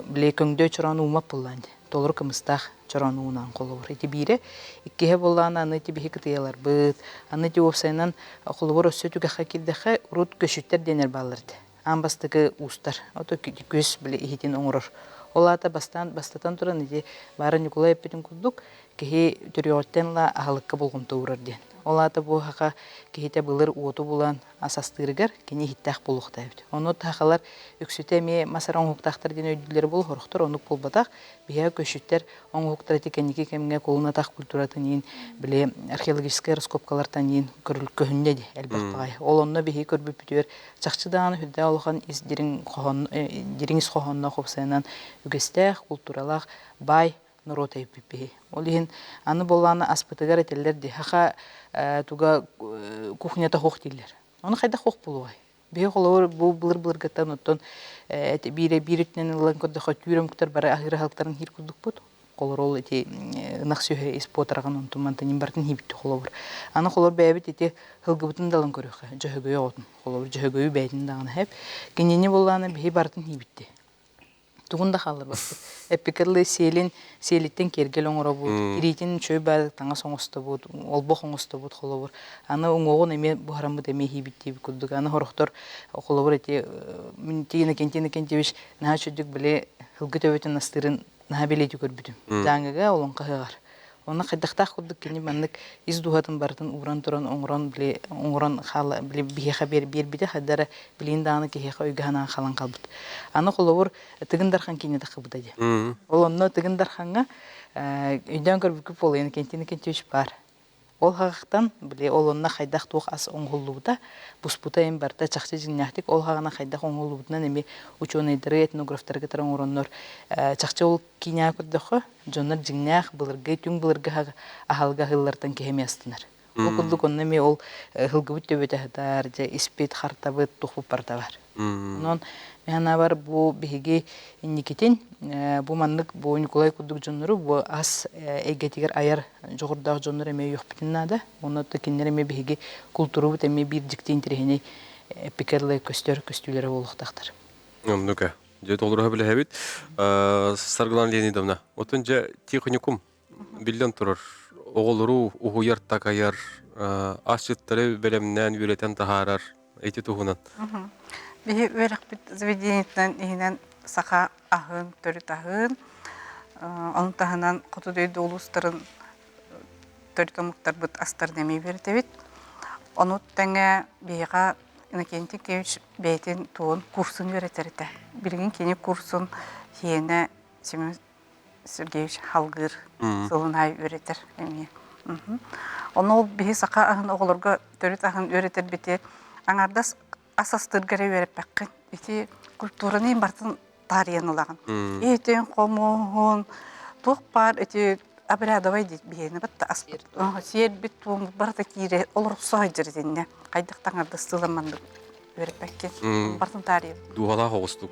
били көҥдөй чороон уумап буоллаан дии. Толору кымыстаах чороон уунаан холобур. Ити биирэ. Иккиһэ буоллаҕына, аны ити биһи кытыйаларбыт, аны ити уопсайынан холобур өссө түгэххэ киирдэххэ, урут көшүттэр диэннэр бааллар этэ. Аан бастакы уустар. Ото күөс били иһитин оҥорор. Ол аата бастаан бастатан туран ити баара Ньукулай эппитин курдук киһи төрүөҕүттэн ыла аһылыкка болҕомто уурар диэн. Ол аата бу саха киһитэ былыр уоту булан ас астыырыгар кини иһиттээх буолуохтаах эбит. Ону сахалар үксүтэ эмиэ мас эрэ оҥоһуктаахтар диэн өйдүүллэрэ буолуо, сорохтор оннук буолбатах. Биһиэхэ көшүттэр оҥоһуктара ити кэнники кэмҥэ кулун атах культуратын иин били археологическай раскопкалартан иин көһүннэ дии элбэх баҕайы. Ол онно биһиги көрбүппүтүгэр чахчы даҕаны сүрдээх улахан ис дириҥ хоһоон дириҥ ис хоһоонноох уопсайынан үгэстээх, култууралаах баай норуот эбиппит биһи. Ол иһин аны буоллаҕына аспытыгар этэллэр дии саха туга кухнята суох дииллэр. Ону хайдах суох буолуой? Биһи холобур бу былыр-былыргыттан оттон биир биир өттүнэн ылан көрдөххө түүр омуктар бары аһыыр аһылыктарын иһиир курдукпут. Холобур ол ити ынах сүөһэ ис буотараҕын онтун мантан барытын иһиибит холобур. Аны холобур бэйэбит ити һылгыбытын да ылан көрүөххэ дьөһөгөй оҕотун. Холобур дьөһөгөйү бэйэтин даҕаны хэп. Кинини буоллаҕына биһи барытын иһиибит Тугун да хаалларбаппыт. Эппикэрлы сиэлин, сиэлиттэн киэргэл оҥоробут, ириитин үчүгэй баар таҥас оҥостобут, олбох оҥостобут холобур. Аны уҥуоҕун эмиэ буһараммыт эмиэ иһиибит диэбит курдук. Аны сорохтор холобур ити мин Иннокентий Иннокентьевич наһаа үчүгдүк били һылгы төбөтүн астыырын наһаа бэлиэтии көрбүтүм. Дьааҥыга олоҥхо ыһыаҕар. Онно хайдахтаах курдук кини маннык ис дууһатын барытын ууран туран оҥорон били оҥорон хаала били биһиэхэ биэрбитэ хайда эрэ билигин даҕаны киһиэхэ өйгө санаан халан хаалбыт. Аны холобур Тыгын Дархан киинэ таххыбыта дии. Ол онно Тыгын Дархаҥҥа өйдөөн көрбүккүт буолуо Иннокентий Иннокентьевич баар. Ол хаҕахтан били ол онно хайдах туох ас оҥоһуллубута, буспута им барыта чахчы дьиҥнээхтик ол хаҕана хайдах оҥоһуллубутунан эмиэ учуонайдары, этнографтары кытары оҥороннор чахчы ол киинэҕэ көрдөххө, дьоннор дьиҥнээх былыргы, түҥ былыргы аһылыгы аһыыллартан киһи эмиэ астынар. Ол курдук онно эмиэ ол һылгыбыт төбөтө сытар, дьэ испит, хартабыт, тухпут барыта бар. Онон мин санаабар бу биһиги инникитин бу маннык бу Ньукулай курдук дьоннору бу ас эйгэтигэр айар дьоҕурдаах дьоннор эмиэ өйүөхпүтүн наада. Онно кинилэр эмиэ биһиги култуурабыт эмиэ биир дьикти интэриэһинэй эпикерлы көстөр көстүүлэрэ буолуохтаахтар. Оннук Дьэ толоруха билэһэбит. Саргылан Леонидовна, отон дьэ техникум биллэн турар оҕолору уһуйар, такайар, асчыттары бэлэмнээн үөрэтэн таһаарар ити туһунан. Биһи үөрэхпит заведениетынан иһинэн саха аһын, төрүт аһын, ону таһынан хоту дойду улуустарын төрүт омуктарбыт астарын эмиэ үөрэтэбит. Ону тэҥэ биһиэхэ Иннокентий Кевич бэйэтин туон курсун үөрэтэр этэ. Билигин кини курсун сиэнэ Семен Сергеевич халгыыр сылын аайы үөрэтэр эмиэ. Ону ол биһи саха аһын оҕолорго төрүт аһын үөрэтэрбити аҥаардас ас астыырга эрэ үөрэппэххин. Ити культураны барытын таарыйан ылаҕын. Иһитин, хомуһун, туох баар ити обрядовай диит биһиэнэ батта аспыт. Сиэрбит туоммут барыта киирэ олорсо сылдьар итиннэ. Хайдах таҥардастыылар маннык. үөрэппэккин. Бартын таарыйабын. Дууһалаах оҕустук.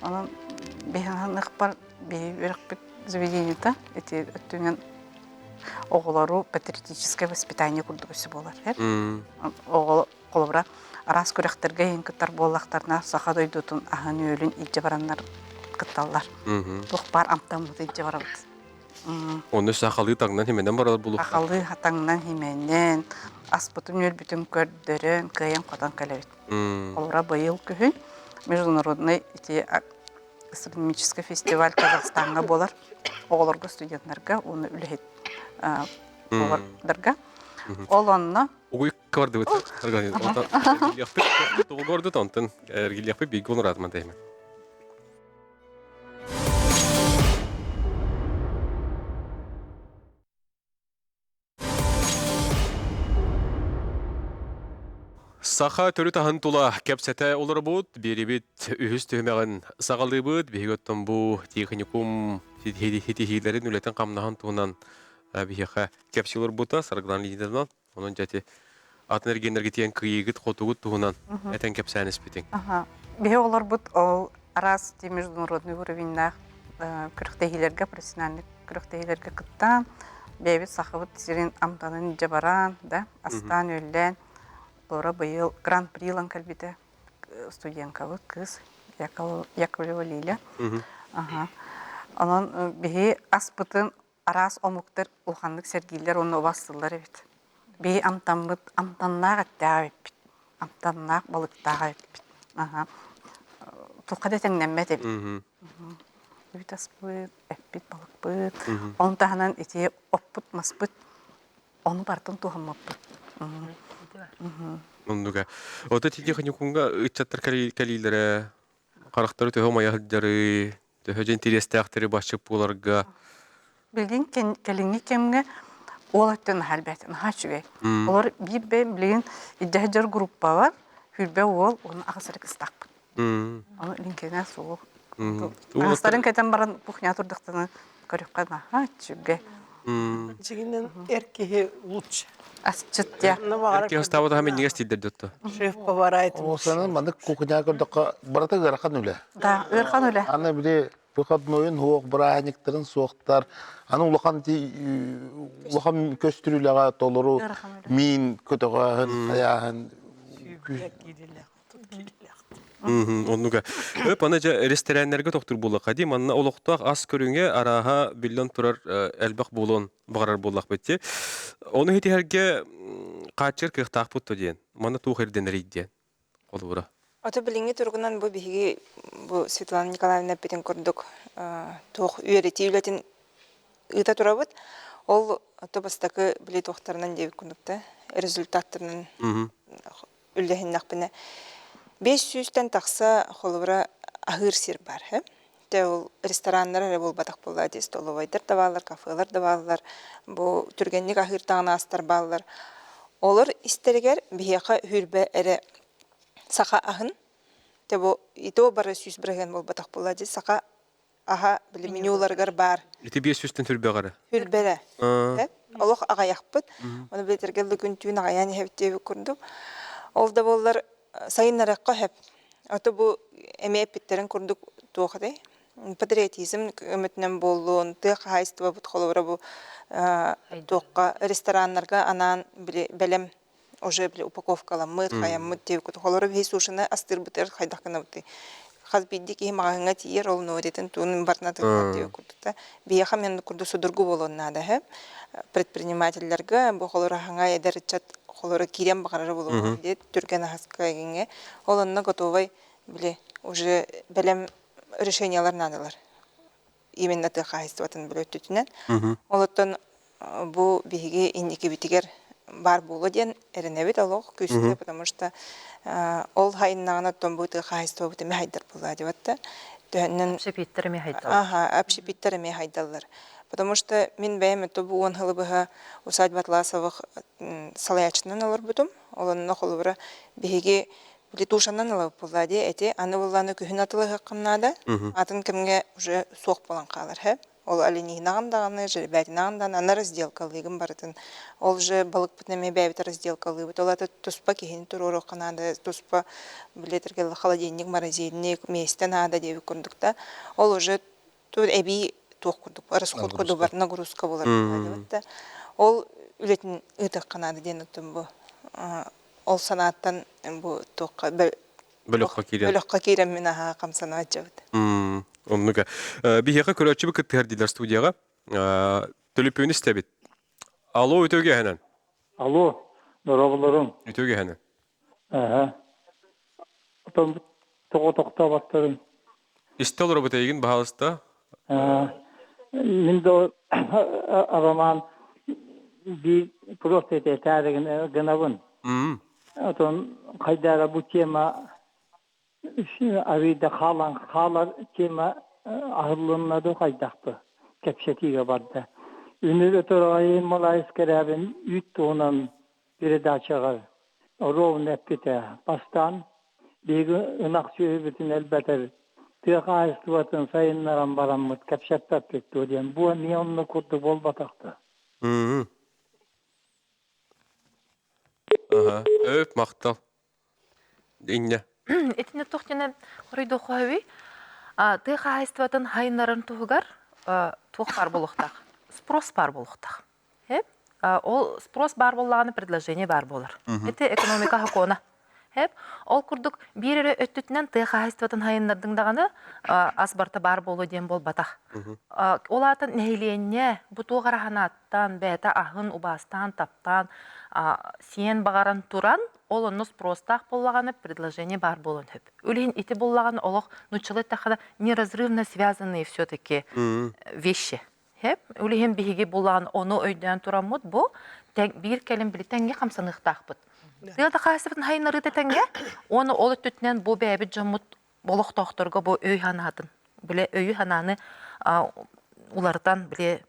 Онон биһиги биһи үөрэхпит заведениета ити өттүнэн оҕолору патриотическое воспитание курдук өссө буолар. Оҕо холобура араас күрэхтэргэ иһин кыттар буоллахтарына саха дойдутун аһын-үөлүн илдьэ бараннар кытталлар. Туох баар амтаммыты илдьэ барабыт. Онно сахалыы таҥнан химэнэн баралар булуохтаах. Сахалыы таҥнан химэнэн, аспытын-үөлбүтүн көрдөрөн, кыайан-хотон кэлэбит. Холобура быйыл күһүн международный ити гастрономический фестиваль Казахстаҥҥа буолар. Оҕолорго, студенттарга уонна үлэһит повардарга. Ол онно Угуй кыбардыбыт. Тугу онтон эргиллиэхпит бииргэ онураатыман тэймэн. Саха төрүт аһын тула кэпсэтэ олоробут, биэрибит үһүс түһүмэҕин саҕалыыбыт. Биһиги оттон бу техникум ситиһиилэрин үлэтин-хамнаһын туһунан биһиэхэ кэпсии олорбута Саргылан Леонидовна. Онон дьэ ити атын эргиэннэргэ тиийэн кыайыыгыт-хотугут туһунан этэн кэпсээн испитиҥ. Биһи олорбут ол араас международный уровеньнаах күрэхтэһиилэргэ, профессиональный күрэхтэһиилэргэ кыттан, бэйэбит сахабыт сирин амтанын илдьэ баран, да, астаан-үөллээн, Лора быйыл гран-при ылан кэлбитэ студенткабыт кыыс Яковлева Лиля. Онон биһи аспытын араас омуктар улаханнык сэргииллэр уонна убастыыллар эбит. Биһи амтаммыт амтаннаах эттээх эбиппит, амтаннаах балыктаах эбиппит. Аха. Туохха да тэҥнэммэт эбит. Үүт аспыт, эппит, балыкпыт. Ону таһынан ити оппут, маспыт ону барытын туһаммыппыт. Оннуга. Ото техникумга ыччаттар кэлиилэрэ харахтары төһө умайа сылдьарый, төһө дьэ интэриэстээхтэри баччык буоларга. Билигин кэлиҥҥи кэмҥэ уол өттө наһаа элбээтэ, наһаа үчүгэй. Олор биир бэйэм билигин илдьэ сылдьар группабар хүрбэ уол уонна аҕыс эрэ кыстаахпын. Ону лиҥкинэ суох. Таҥастарын кэтэн баран кухня турдахтана көрүөххэ наһаа үчүгэй. Дьиҥинэн эр киһи лучше. Асчыт диэ. Эр киһи астаабыт аһа минньигэс тиийдэр дьотто. Шеф повара этим. Осанын маннык кухня көрдөххө барыта ыарахан үлэ. Да, ыарахан үлэ. Аны били выходнойун суох, бырааһынньыктарын суохтар. Аны улахан улахан көстүрүүлэҕэ толору миин көтөҕөөһүн, хайааһын Оннуга. Өп, аны дьэ рестораннарга тохтуур буоллахха дии, манна олохтоох ас көрүҥэ арааһа биллэн турар элбэх буолуон баҕарар буоллахпыт дии. Ону итиһэргэ хааччыр кыахтаахпыт то диэн. Манна туох ирдэнэрий диэн холобура. Ото билиҥҥи туругунан бу биһиги бу Светлана Николаевна эппитин курдук туох үөрэтии үлэтин ыыта турабыт. Ол ото бастакы били туохтарынан диэбит курдук да результаттарынан үллэһиннэхпинэ, 500-тэн тахса холобура аһыыр сир баар. Тэ ол рестораннар эрэ буолбатах буолла дии, столовайдар да бааллар, кафелар да бааллар, бу түргэнник аһыыр таҥнаастар бааллар. Олор истэригэр биһиэхэ хүрбэ эрэ саха аһын, те бу ито бары 100% буолбатах буолла дии, саха аһа били менюларыгар баар. Ити 500-тэн түрбэҕэрэ. Түрбэрэ. Олох аҕайахпыт. Оны билэтэргэ күн түүн аҕайаан иһэбит диэбит курдук. Ол да буоллар сайыннарыахха сөп. Ото бу эмиэ эппиттэрин курдук туох этэй? Патриотизм көмөтүнэн буоллун, тыа хаһаайыстыбабыт холобура бу туохха рестораннарга анаан били бэлэм уже били упаковкаламмыт, хайаммыт диэбиккит. Холоро биһи сушины астыырбытыгар хайдах гынабытый? Хас биирдии киһи маҕаһыыҥҥа тиийэр, ол нуоритын туун барытын атыылаһар диэбит курдук да. Биһиэхэ мен курдук судургу буолуон наада үһү. Предпринимателлэргэ бу холоро хаҥа эдэр ыччат холоро киирэн баҕарара буолуо диэт түргэн аһаска игиҥҥэ. Ол онно готовай били уже бэлэм решениялар наадалар. Именно тыа хаһаайыстыбатын били өттүтүнэн. Олоттон бу биһиги инникибитигэр баар буолуо диэн эрэнэбит олох күүстээх, потому что ол хайыннаҕына оттон бу тыа хаһаайыстыбабыт эмиэ хайдар буоллаа диэбэт да төһөннөн Общепиттэр эмиэ хайдаллар. Аха, общепиттэр эмиэ хайдаллар. Потому что мин бэйэм это бу уон сылы быһа усадьба Атласовых салайааччынан олорбутум. Ол онно холобура биһиги били тушанан ылабыт буоллаа дии эти аны буоллааны күһүн атылыһыаххын наада. Атын кэмҥэ уже суох буолан хаалар, һэ. Ол оленихинаҕын даҕаны, жеребятинаҕын даҕаны аны разделкалыыгын барытын. Ол же балыкпытын эмиэ бэйэбит разделкалыыбыт. Ол ата туспа киһини туруоруохха наада, туспа билиэтэргэ холодильник, морозильник, миэстэ наада диэбит курдук да. Ол уже эбии туох курдук расход курдук нагрузка буолар да. Ол үлэтин ыытыахха наада диэн оттон бу ол санааттан бу туохха Бөлөххө киирэн. Бөлөххө киирэн мин аһаа хамсанааччыбыт. Оннуга. Биһиэхэ көрөөччүбүт кыттыһар дииллэр студияҕа. Төлөпүөн истэбит. Алло, үтүө киэһэнэн. Алло, дорооболоруҥ. Үтүө киэһэнэн. Аһа. Отон тоҕо тохтооботторун. Истэ олоробут эйигин, баһаалыста. Мин да Роман биир просто этээри гынабын. Отон хайдара бу тема арыйда хаалан хаалар тема аһыллынна ду хайдахты кэпсэтиигэ барда. Үнүр өтөр айын малайыс кэрээбин үүт туһунан передачаҕа ровно эппитэ. Бастаан биһиги ынах сүөһүбүтүн элбэтэр тыа хаһаайыстыбатын сайыннаран бараммыт кэпсэппэппит дуо диэн. Бу эмиэ оннук курдук буолбатах да. Аха. Өп, махтал. Инньэ. Итиннэ туох диэн хоруйдуоххуһуй? Тыа хаһаайыстыбатын хайыннарын туһугар туох баар буолуохтаах? Спрос баар буолуохтаах. Ол спрос баар буоллаҕына предложение баар буолар. Ити экономика сокуона. Ол курдук биир эрэ өттүтүнэн тыа хаһаайыстыбатын хайыннардыҥ даҕаны ас барыта баар буолуо диэн буолбатах. Ол аата нэһилиэнньэ бу туох эрэ санааттан, бэйэтэ аһын убаастаан, таптаан, сиэн баҕаран туран, ол онно спростаах буоллаҕына предложение баар буолуон сөп. Үлэһин ити буоллаҕына олох нууччалыы эттэххинэ неразрывно связанные все-таки вещи. Хэп, үлэһин биһиги булан ону өйдөөн тураммыт бу биир кэлин били тэҥҥэ хамсаныахтаахпыт. Тыа да хаһаайыстыбатын хайыннарыыта тэҥҥэ, уонна ол өттүтүнэн бу бэйэбит дьоммут олохтоохторго бу өй санаатын, бile өйү санааны уларытан, бile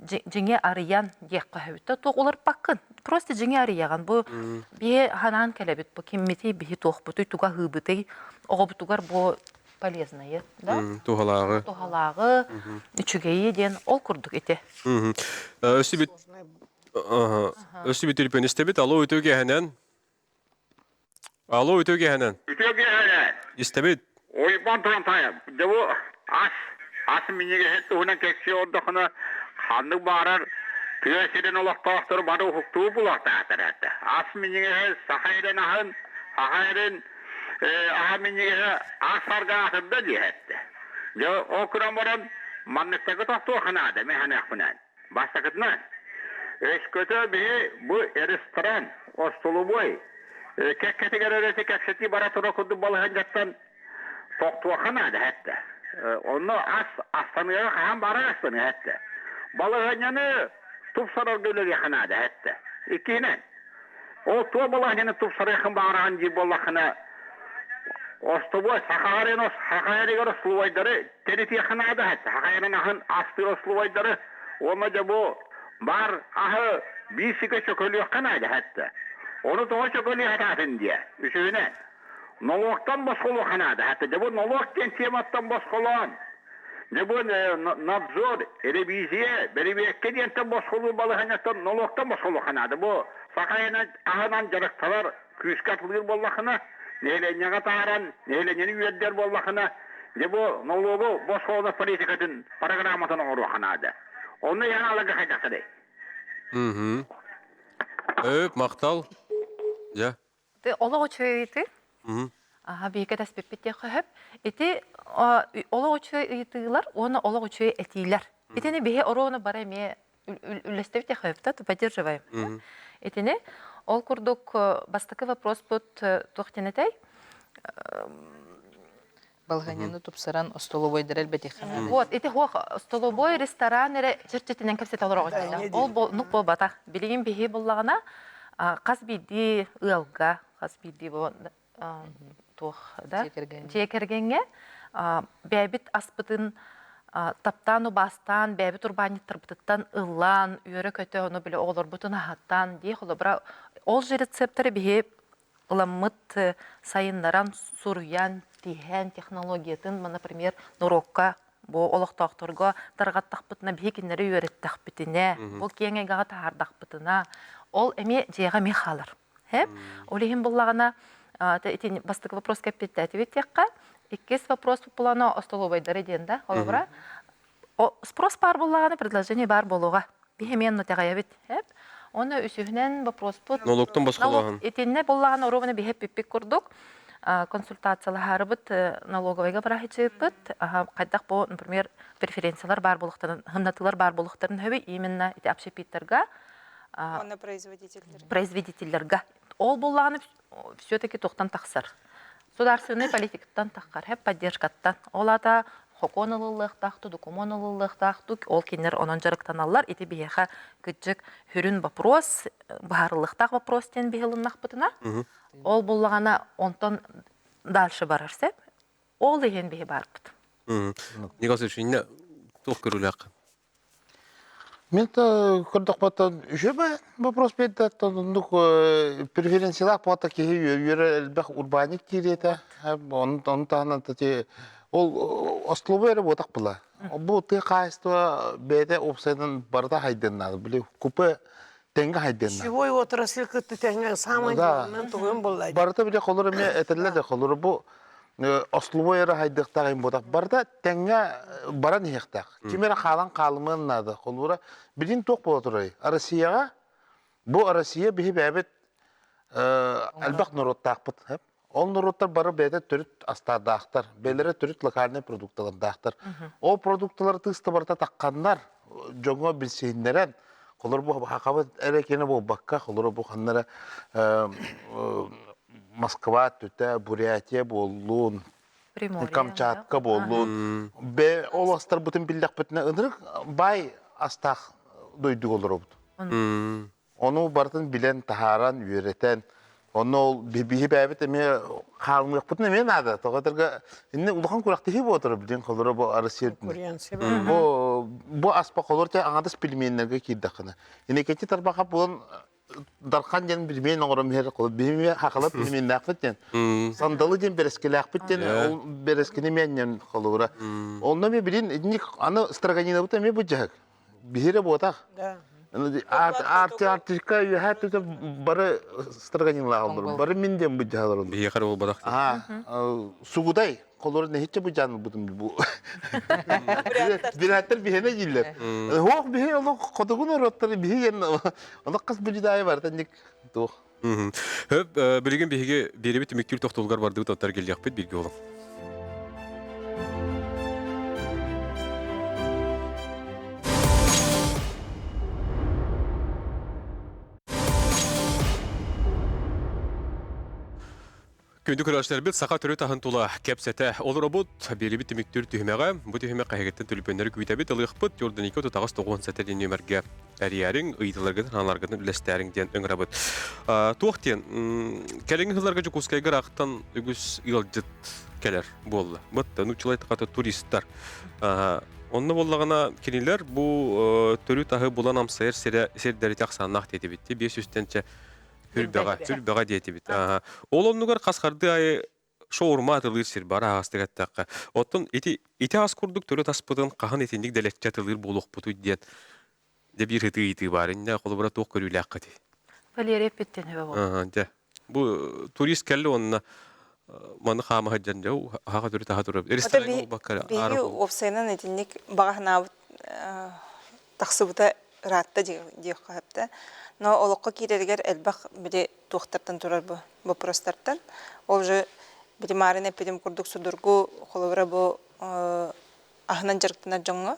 дьиҥи арыйан диэххэ сөбүттэ туох уларыппаккын. Просто дьиҥи арыйаҕын. Бу биһи ханаан кэлэбит, бу киммитий, биһи туохпутуй, туга аһыыбытый, оҕобутугар бу полезнайы, да? Туһалааҕы. Туһалааҕы, үчүгэйи диэн ол курдук ити. Өссө Өссө бүтүрпүн истэбит. Алло, үтүө киэһэнэн. Алло, үтүө киэһэнэн. Үтүө киэһэнэн. Истэбит. Уйбан Турантаев, дьэ бу ас, ас минньигэһин туһунан кэпсии олордоххуна, ханнык баарар тыа сирин олохтоохтору бары уһуктуу булуохтаахтар этэ. Ас минньигэһэ саха эрин аһын, саха эрин аһа минньигэһэ ас арга аатырда диэһэттэ. Дьэ, ол гынан баран, манныктарга тохтуохха наада, мин саныахпынан. Бастакытынан, өскөтө биһи бу ресторан, остолобуой кэккэтигэр эрэ кэпсэтии бара турар курдук балаһыанньаттан тохтуохха наада эттэ. Онно ас астаныаҕа хаһан бара астаныа эттэ. Балаһыанньаны тупсарарга үлэлиэххэ наада эттэ. Иккиһинэн, Ол туох балаһыанньаны тупсарыаххын баҕараҕын диир буоллаххына, остобуой сахаҕарин сахаэригэр остолобуойдары тэнитиэххэ наада сахаэрин аһын астыыр остолобуойдары уонна дьэ бу баар аһы биир сиргэ чөкөлүөххэ наада эттэ. Ону тоҕо чөкөлүө сатаатын диэ. Үсүһүнэн, нолуоктан босхолуохха наада эттэ. Дьэ бу нолуок диэн тематтан босхолоон, дьэ бу надзор, ревизия, бэрэбиэркэ диэнтэн босхолуур балаһыанньаттан нолуоктан босхолуохха наада. Бу саха аһынан дьарыктанар күүскэ атылыыр буоллахына, нэһилиэнньэҕэ тааран, нэһилиэнньэни үөрдэр буоллахына, дьэ бу нолуогу босхолонор политикатын программатын оҥоруохха наада. Онно яналарга хайдахтарый? Өп, махтал. Дьэ. Олох үчүгэй ыйытыы. Аха, биһиги кэтэспиппит диэххэ сөп. Ити олох үчүгэй ыйытыылар уонна олох үчүгэй этиилэр. Итини биһи оруону бары эмиэ үллэстэбит диэххэ сөп да, поддерживаем. Итини ол курдук бастакы вопроспут туох диэн этэй? Балаһыанньаны тупсаран остолобуойдары элбэтиэххэ наада. Вот, ити хуох остолобуой ресторан эрэ чэрчитинэн кэпсэтэ олороҕут. Ол нук буолбатах. Билигин биһи буллаҕына хас биирдии ыалга, хас биирдии туох да дьиэ кэргэҥҥэ бэйэбит аспытын таптаан убаастаан бэйэбит урбаанньыттарбытыттан ыллаан үөрэ-көтө ону били оҕолорбутун аһаттаан дии холобура ол же рецептары биһи ыламмыт сайыннаран суруйан тиһэн технологиятын например норуокка. Бу олохтоохторго тарҕаттахпытына, биһи кинилэри үөрэттэхпитинэ, бу киэҥ эйгэҕэ таһаардахпытына, ол эмиэ дьиэҕэ эмиэ хаалар. Ол иһин буллаҕына, ити бастакы вопрос кэппиттээтибит диэххэ, иккис вопрос плана остолобуойдары диэн да, холобура, спрос баар буоллаҕына, предложение баар буолуоҕа. Биһи эмиэ онно итэҕэйэбит. Оны үсүһүнэн вопроспут Налогтан босхолооһун. Итиннэ буллаҕына оруобуна биһи эппиппит курдук консультациялаһарыбыт налоговойга бараһычыыппыт хайдах бу например преференциялар баар буолуохтарын хымнатыылар баар буолуохтарын сөбүй именно ити общепиттарга Уонна производительлерга. Производительлерга. Ол буллаҕына все-таки туохтан тахсар? Государственный политикаттан таххар, хэп поддержкаттан. Ол ата хокуон ылыллыахтаах, докумуон ылыллыахтаах, ол кинилэр онон дьарыктаналлар. Ити биһиэхэ кыдьык хүрүн вопрос, быһаарыллыахтаах вопрос диэн биһи ылыннахпытына, ол буллаҕына онтон дальше барар сөп. Ол иһин биһи барбыт. Николай Васильевич, инне туох көрүүлээх? Мен көрдөхпөттөн үчүгэй вопрос биэрдэ оннук преференциялаах буолта киһи үөрэ элбэх урбаанньык киириэтэ ону таһынан ол остолобуой эрэ буотах була бу тыа хаһаайыстыба бэйэтэ уопсайынан барыта хайдыаннаах били купе тэҥҥэ хайдыаннаах Пищевой отрасль кытта тэҥҥэ самай главным тугун булла. Барыта бile холор эмиэ этэллэр да холор бу ослубой эрэ хайдыахтаах им буотах барыта тэҥҥэ баран иһиэхтээх. Ким эрэ хаалан хаалымыан наада. Холура билин туох буола турай? Россияҕа бу Россия биһи бэйэбит элбэх норуоттаахпыт. Ол норуоттар бары бэйэтэ төрүт астаардаахтар, бэйэлэрэ төрүт локальнай продукталардаахтар. Ол продукталары тыыста барыта тахханнар, дьоҥҥо билсиһиннэрэн, холор бу хахабыт эрэ киэнэ буолбакка, холор бу ханна эрэ Москва түтэ, Бурятия буоллун, Камчатка буоллун, бэ ол астарбытын биллэхпитинэ ынырык баай астаах дойдуга олоробут. Ону барытын билэн, таһааран, үөрэтэн, онно ол биһи бэйэбит эмиэ хаалыныахпытын эмиэ наада. Тоҕо этэргэ инни улахан күрэхтэһии буолар билин холоро бу Россия бу бу аспа холор те аҥадас пельменнэргэ киирдэххинэ. Инекети тарбаха булан Дархан диэн пельмен оҥорон иһэр биһими хахала пельменнээхпит диэн. Сандалы диэн бэрэскилээхпит диэн ол бэрэскини миэнньэн холобура. Онно эмиэ билин итинник аны строганинабыт эмиэ бу дьаһык. Биһире буотах. Артика үөһээ түтэ бары строганинлаах бары мин диэн быдьаалар. Биһиэхэ буолбатах. Сугудай холор нэһиччэ быдьаан бутум бу. Бираттар биһиэнэ дииллэр. Хоох биһи олох хотугу норуоттары биһи диэн олох хас быдьыдаайы барытан ник туох. Хөп, билигин биһиги биэрибит түмүктүүр тохтуулгар бардыбыт оттар келиэхпит бирге олом. Күндү көрөөччүлэрбит саха төрүт аһын тула кэпсэтэ олоробут. Биэрибит түмүктүүр түһүмэҕэ. Бу түһүмэх хаһыгыттан түлүпүөннэри күүтэбит, ылыахпыт. Жорданико тутаҕас 97 нүөмэргэ эрийээриҥ, ыйытыыларгытын, ханаларгытын үллэстээриҥ диэн ыҥырабыт. Туох диэн, кэлиҥҥи сылларга Дьокуускайга ыраахтан үгүс ыалдьыт кэлэр буолла. Бытта нууччалай тахата туристар. Онно буоллаҕына кинилэр бу төрүт аһы булан амсайар сирэ сирдэри ахсааннаах диэтибит. 500-тэнчэ хүрбэҕэ, хүрбэҕэ диэтибит. Ол оннугар хас хардыы айы шаурма атылыыр сир бар аһаҕастык эттэххэ. Оттон ити ити ас курдук төрүт аспытын хаһан итинник дэлэччи атылыыр буолуохпутуй диэн дьэ биир ытыы ыйытыы баар. Иннэ холобура туох көрүүлээххитий? Валерия эппиттэн хөбө буолла. Дьэ. Бу турист кэлли уонна маны хаама сылдьан дьэ аһаҕа төрүт аһа турар. Ресторан буолбакка Биһиги уопсайынан итинник баҕа санаабыт тахсыбыта ыраатта диэххэ сөптө. Но олоххо киирэригэр элбэх били туохтартан турар бу боппуруостартан. Ол же били маарын эппитим курдук судургу холобура бу аһынан дьарыктанар дьоҥҥо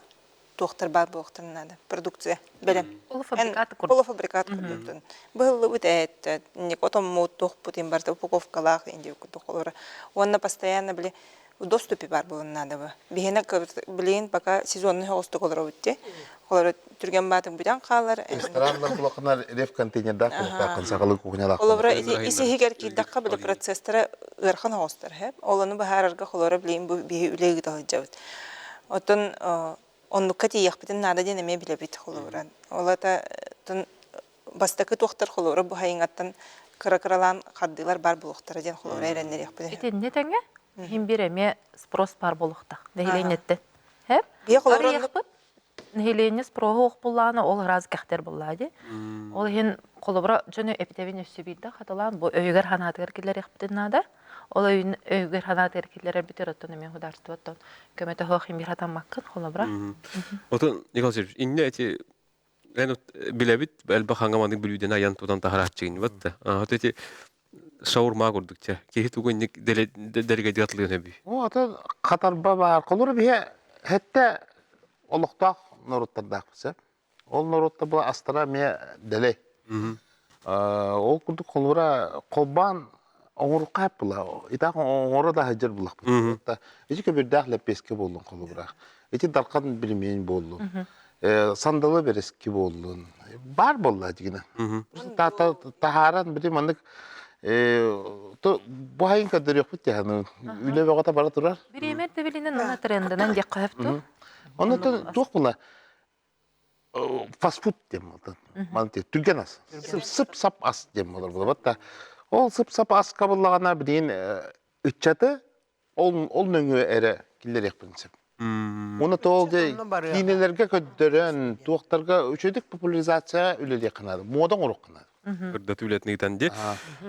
туохтар баар буолуохтарын наада. Продукция бэлэм. Полуфабрикат курдук. Полуфабрикат курдук. Быһыллыбыт эт, отоммут, туохпут им барыта упаковкалаах инди курдук холобура. Уонна постоянно били доступе баар буолан наада бу. Биһиэнэ билигин пока сезонный соҕустук олоробут дии. Олору түргэн баатык бүтэн хаалар. Рестораннар булахынар реф контейнердаах булахтааххын сахалыы кухнялаах. Олобура ити ис иһигэр киирдэххэ били процесстара ыарахан оҕустар һэп. Ол ону быһаарарга холоро билигин бу биһи үлэ ыыта сылдьабыт. Оттон оннукка тиийиэхпитин наада диэн эмиэ билэбит холобура. Ол ата бастакы туохтар холобура бу хайыҥаттан кыра-кыралаан хардыылар баар буолуохтара диэн холобура эрэннэриэхпит. Итиннэ тэҥэ иһин биир эмиэ спрос баар буолуохтаах нэһилиэнньэттэн. Хэп. Арыйахпыт нэһилиэнньэ спроһу охпуллаана ол ыраас кэхтэр буллаа ди. Ол иһин холобура дьону эпитэбин өссө биирдэ хатылаан бу өйүгэр ханаатыгар киллэриэхпитин наада. Ол өйүн өйүгэр ханаатыгар киллэрэрбитигэр оттон эмиэ государствоттан көмөтө суох имир хатаммаккын холобура. Отон Николай Васильевич, инне эти эн билэбит элбэх хаҥа маннык бүлүүдэн айан тутан таһарааччыгын бат. А эти шаурма курдук чэ. Киһи тугу инник дэлэгэдик атлыан өбүй. О, атын хатарба баар. Холура биһэ хэтте олохтоох норуоттардаахпыт сөп. Ол норуотта бу астара эмиэ дэлэй. Ол курдук холура холбоон оҥорукка була. Итак оҥоро да сылдьар булахпыт. Ити көбүрдээх лэппиэскэ буоллун холобура. Ити дархан билимиэн буоллун. Сандалы бэрэски буоллун. Бар буолла дигина. Таһааран били маннык бу хайын көрдөрүөхпүт тиһаны үлэ бөҕөтө бара турар. Бириэмэ ирдэбилинэн уонна трендынан диэххэ сөптөө. Онно туох була фастфуд диэн буолла. Маны түргэн ас. Сып-сап ас диэн буолар буолбат да. Ол сып-сап аска буллаҕына билигин ыччаты ол ол нөҥүө эрэ киллэриэхпин сөп. Уонна тоол дьэ киинэлэргэ көрдөрөн, туохтарга үчүгэй популяризация үлэлиэххэ наада, муода оҥоруохха наада. Ырдатыы үлэтин ыытан дии.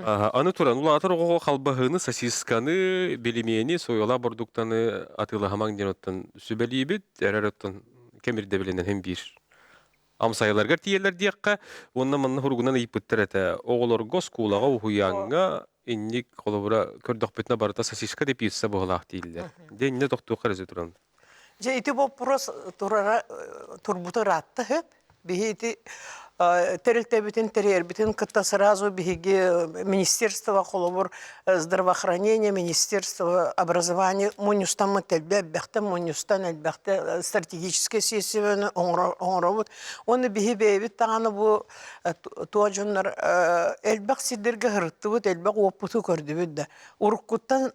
Аны туран, улаатар оҕоҕо халбаһыыны, сосисканы, билимиэни, соялаах бордуктаны атыылаһамаҥ диэн оттон сүбэлиибит. Эрэр оттон кэм ирдэбилинэн һин биир амсайаларгар тиийэллэр диэххэ уонна манна хуругунан ыйыппыттар этэ. Оҕолорго оскуолаҕа, уһуйааҥҥа инник холобура көрдөхпүтүнэ барыта сосиска да пицца быһыылаах дииллэр. Дьэ иннэ тохтуохха эрэ туран. Дьэ ити боппуруос турара турбута ыраатта сөп. Биһи ити тэрилтэбитин тэрийэрбитин кытта сразу биһиги министерство холобур здравоохранение, министерство образования мунньустаммыт элбэ элбэхтэ мунньустан элбэхтэ стратегическай сессияны оҥоробут. Уонна биһи бэйэбит даҕаны бу туо дьоннор элбэх сирдэргэ сырыттыбыт, элбэх уоппуту көрдүбүт да. Уруккуттан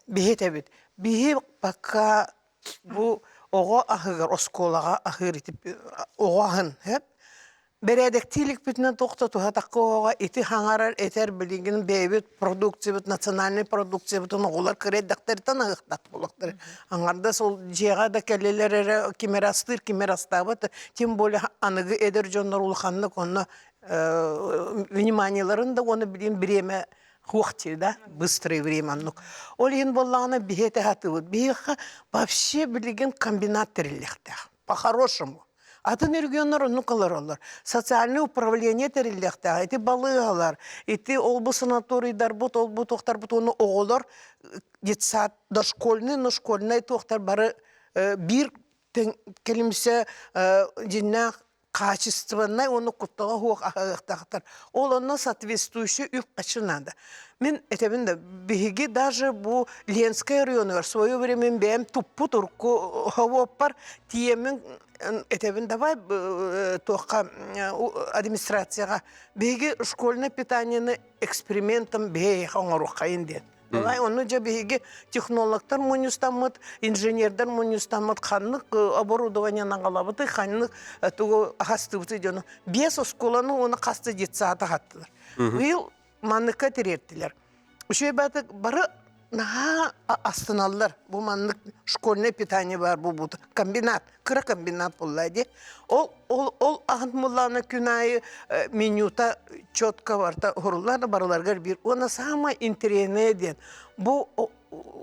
биһи этэбит. Биһи пока бу оҕо аһыгар оскуолаҕа аһыыр ити оҕо аһын сөп бэрээдэктии иликпитинэ туох да туһатахха оҕоҕо ити хаҥарар этэр билигин бэйэбит продукциябыт национальнай продукциябытын оҕолор кыра эрдэхтэриттэн аһыахтаах буолуохтара аҥардас ол дьиэҕэ да кэллилэр эрэ ким эрэ астыыр ким эрэ астаабат тем более аныгы эдэр дьоннор улаханнык онно вниманиеларын да уонна билигин бириэмэ Хуохтир, да, быстрое время оннук. Ол иһин буоллаҕына биһи этэ сатыыбыт. Биһиэхэ вообще билигин комбинат тэриллиэхтээх. По-хорошему. Атын регионнар оннук олороллор. Социальное управление тэриллиэхтээх. Ити балыыһалар, ити ол-бу санаторийдарбыт, ол-бу туохтарбыт уонна оҕолор детсад, дошкольный, но школьный туохтар бары биир кэлимсэ дьиннээх хаачыстыбаннай уонна куттала суох аһыахтаахтар. Ол онно соответствующий үп-харчы наада. Мин этэбин да, биһиги даже бу Ленскэй районугар свое время бэйэм туппут урукку ховуоппар тиийэммин этэбин давай туохха администрацияҕа биһиги школьное питаниены экспериментом биһиэхэ оҥоруоххайын диэн. Давай ону дьэ биһиги технологтар мунньустаммыт, инженердэр мунньустаммыт ханнык оборудованиенан аҕалабытый, ханнык тугу хастыбытый дьону. Биэс оскуоланы уонна хаста детсада хаттылар. Быйыл манныкка тириэртилэр. Үчүгэй баатык бары наһаа астыналлар. Бу маннык школьное питание бар бу бут комбинат, кыра комбинат буолла дии. Ол ол ол аһын муллаана күн аайы менюта четко барыта уһуруллар барыларыгар биир. Уонна саамай интэриэһинэйэ диэн бу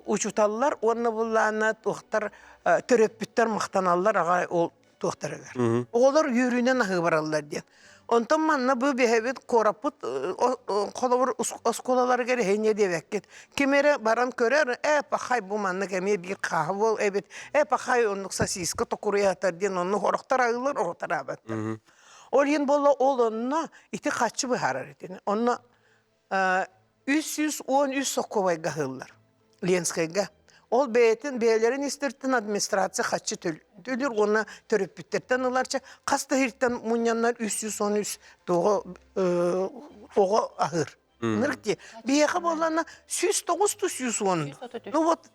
учууталлар уонна буллаана туохтар төрөппүттэр махтаналлар аҕай ол туохтарыгар. Оҕолор үөрүүнэн аһыы бараллар диэн. Онтон манна бу биһэбит куораппыт холобур оскуолаларыгар эһиньэ диэбэккит. Ким эрэ баран көрөр, ээ пахай бу маннык эмиэ биир хааһы буол эбит, ээ пахай оннук сосиска токуруйатар диэн оннук орохтор аһыылар, орохтор аабаттар. Ол иһин буолла ол онно ити хаччы быһаарар итини. Онно 313 сокуобайга аһыыллар Ленскэйгэ. Ол бэйэтин бэйэлэрин истэртэн администрация хаччы төлүүр уонна төрөппүттэртэн ыларча хас да иһиртэн мунньаннар 313 тоҕо оҕо аһыыр. Ынырык дии. Биһиэхэ буоллаана 109 ту 110. Ну вот,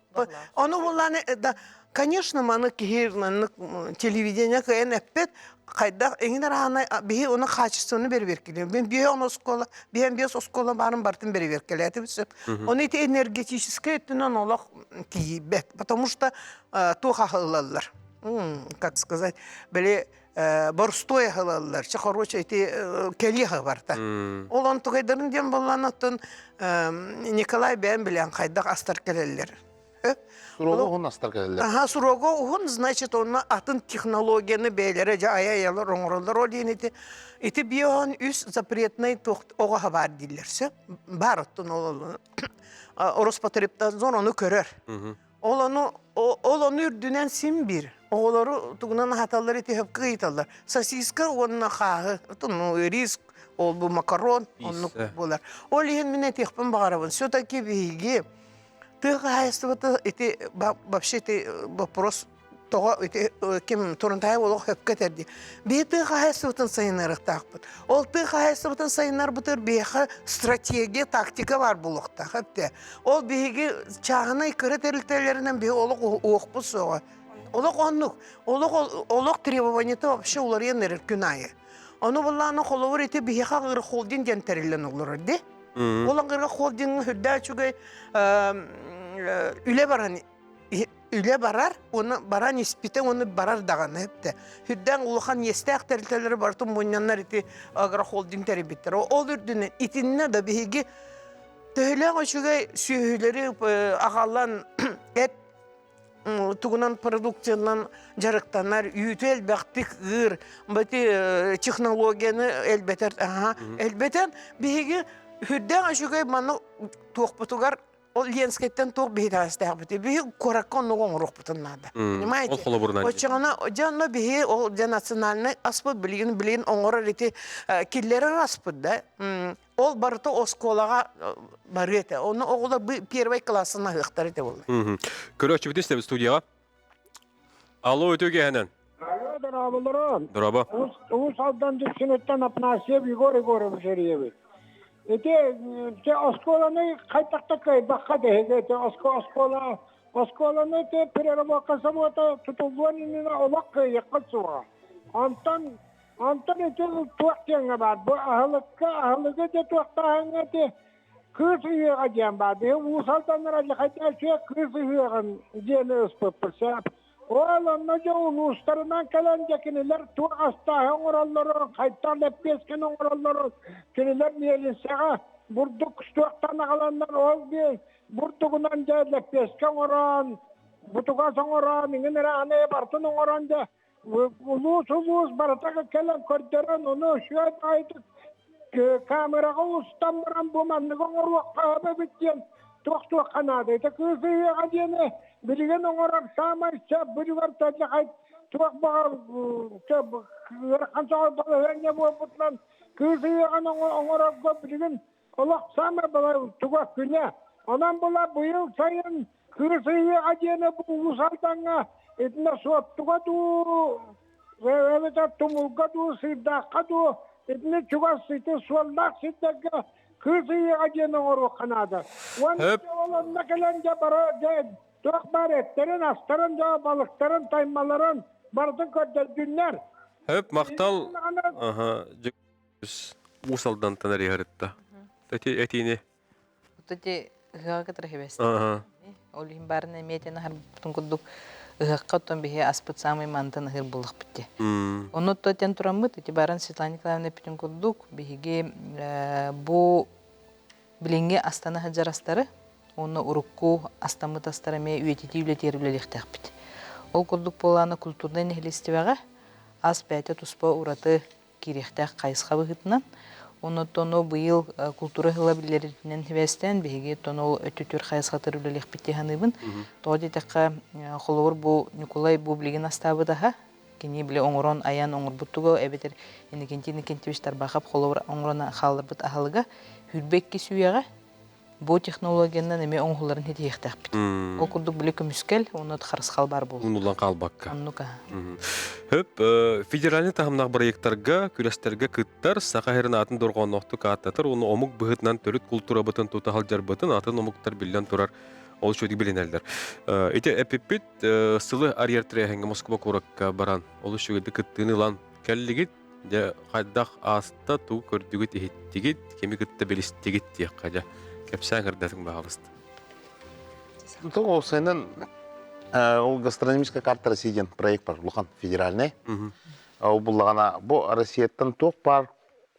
ону буоллаана да. Конечно, маны киһи маннык телевидение кыайан эппэт, хайдах эҥин араанай биһи оны качествоны бэрэбиэркэлиэм. Мен биһи он оскуола, биһэн биэс оскуола баарын бартын бэрэбиэркэлээтим сөп. Оны ити энергетическэй өттүнэн олох тиийбэт, потому что туох аһылаллар. Как сказать, били борстой аһылаллар. Чэ, короче, ити кэлиэхэ барта. Ол онтугайдарын диэн боллан оттон Николай бэйэн билэн хайдах астар кэлэллэр. Суруга уһун астар кэлэллэр. Аха, суруга уһун, значит, онно атын технологияны бэйэлэрэ дьэ айа-айалар оҥороллор. Ол диэн ити ити биоһон үс запретный оҕо баар дииллэр сөп. Бар оттон ол Роспотребнадзор ону көрөр. Ол ону ол ону үрдүнэн син биир оҕолору тугунан аһаталлар ити хөпкө ыйыталлар. Сосиска уонна хааһы, ну, рис, ол бу макарон оннук буолар. Ол иһин мин этиэхпин баҕарабын. Все-таки биһиги Тыа хаһаайыстыбата ити вообще ити вопрос тоҕо ити ким Турунтаев олох сөпкө этэр дии. Биһи тыа хаһаайыстыбатын сайыннарыахтаахпыт. Ол тыа хаһаайыстыбатын сайыннарбытыгар биһиэхэ стратегия, тактика баар буолуохтаах эптэ. Ол биһиги чааһынай кыра тэрилтэлэринэн биһи олох уохпут суоҕа. Олох оннук. Олох олох требованиета вообще уларыйан эрэр күн аайы. Ону буллааны холобур ити биһиэхэ агрохолдинг диэн тэриллэн олорор дии. Ол аҥырга холдиҥҥа үрдээх үчүгэй үлэ баран үлэ барар, уонна баран испитэ уонна барар даҕаны эптэ. Үрдээн улахан иэстээх тэрилтэлэри барытын мунньаннар ити агрохолдинг тэрийбиттэр. Ол үрдүнэн итиннэ да биһиги төһөлөөх үчүгэй сүөһүлэри аҕалан эт тугунан продукциянан дьарыктанар, үүтү элбэхтик ыыр, бати технологияны элбэтэр, элбэтэн биһиги үрдээх үчүгэй маны туохпутугар ол Ленскэйтэн туох биһитэҕэстээхпитий биһи куоракка оннук оҥоруохпутун наада. Понимаете? Ол холобурунан. Оччоҕуна дьэ онно биһи ол дьэ национальнай аспыт билигин билигин оҥорор ити киллэрэр аспыт да Ол барыта оскуолаҕа барыа этэ. Ону оҕолор первый классын аһыахтар этэ буолла. Көрөөччүбүтүн истэбит студияҕа. Алло, өтө киэһэнэн. Алло, дорооболорун. Дорообо. Уус Алдан Дүпсүнүттэн Апнасьев Егор Егорович эрийэбит. Ити оскуоланы хайдахта кыайбакка дэһигэ ити оскуола оскуоланы ити переработка собуота тутуллуон иннинэ олох кыайыахха суоҕа. Онтон Онтон ити туох диэҥҥэ баар, бу аһылыкка, аһылыгы да туохтааһыҥҥа ити кыыс ыһыаҕа диэн баар. Биһи Уус Алданнар алдьархайдаах үчүгэй кыыс ыһыаҕын диэни ыспыппыт сөп. Ол онно дьэ улуустарынан кэлэн дьэ кинилэр туох астааһы оҥороллорун, хайдах лэппиэскэни оҥороллорун, кинилэр миэлиссэҕэ бурдук туохтан аҕаланнар ол бурдугунан дьэ лэппиэскэ оҥорон, бутугас оҥорон, иҥин эрэ аны барытын оҥорон дьэ Улуус-улуус барыта кэлэн көрдөрөн, ону үчүгэй баҕайытык камераҕа устан баран бу манныгы оҥоруохха сөп эбит диэн туох-туохха наада. Ити кыыс ыһыаҕа диэни билигин оҥорор саамай сөп быдьугар тэллэхэй туох баҕар ыарахан соҕус балаһыанньа буолбутунан кыыс ыһыаҕын оҥорорго билигин олох саамай балай туга күнэ. Онон була быйыл сайын кыыс ыһыаҕа диэни бу Уус Алдаҥҥа итиннэ Суоттуга дуу, эбэтэр Тумулга дуу, Сыырдаахха дуу итини чугас ити суоллаах сирдэргэ кыыс ыһыаҕа диэн оҥоруохха наада. Уонна ол онно кэлэн дьэ бара дьэ туох баар эттэрин, астарын, дьэ балыктарын, таймаларын барытын көрдөрдүннэр. Хөп, махтал. Аха, Уус Алдантан эрийэритта. Эти этиини. Ити ыһыаҕа кытары хибэстэ. Ол иһин баарын эмиэ этэн аһарбытын курдук ыһыахха оттон биһи аспыт саамай мантан ыһыр буллахпыт дии. Ону тотен тураммыт ити баарын Светлана Николаевна эппитин курдук биһиги бу билиҥҥи астана сылдьар астары уонна урукку астаммыт астары эмиэ үйэтитии үлэтигэр үлэлиэхтээхпит. Ол курдук буолаана культурнай нэһилиэстибэҕэ ас бэйэтэ туспа ураты киириэхтээх хайысха быһыытынан. Онон ону быйыл култуура сыла биллэринэн сибээстээн биһиги оттон ол өттүтүр хайысхатыр үлэлиэхпит дии саныыбын. Тоҕо диэтэххэ, холобур бу Ньукулай бу билигин астаабыт аһа, кини били оҥорон айан оҥорбуттуга эбэтэр Иннокентий Иннокентьевич Тарбахов холобур оҥорон хаалларбыт аһылыга 22 үйэҕэ бу технологиянан эмиэ оҥоһулларын ситиһиэхтээхпит. Ол курдук били көмүскэл уонна харысхал баар буолуо. Унуллан хаалбакка. Оннук аһа. Хөп, федеральный таһымнаах проекттарга, күрэстэргэ кыттар, саха сирин аатын дорҕоонноохтук ааттатар уонна омук быһыытынан төрүт култуурабытын тута сылдьарбытын атын омуктар биллэн турар. Ол үчүгүйдүк билинэллэр. Ити эпиппит сылы арыйар тэрээһиҥҥэ Москва куоракка баран, ол үчүгэйдик кыттыыны ылан кэллигит. Дьэ, хайдах ааста, тугу көрдүгүт, иһиттигит, кими кытта билистигит диэххэ дьэ. Кэпсээн кырдатыҥ баҕалыста. Тоҕо сайынан ол гастрономическая карта России диэн проект бар, улахан федеральный. Ол буллаҕына бу Россияттан туох баар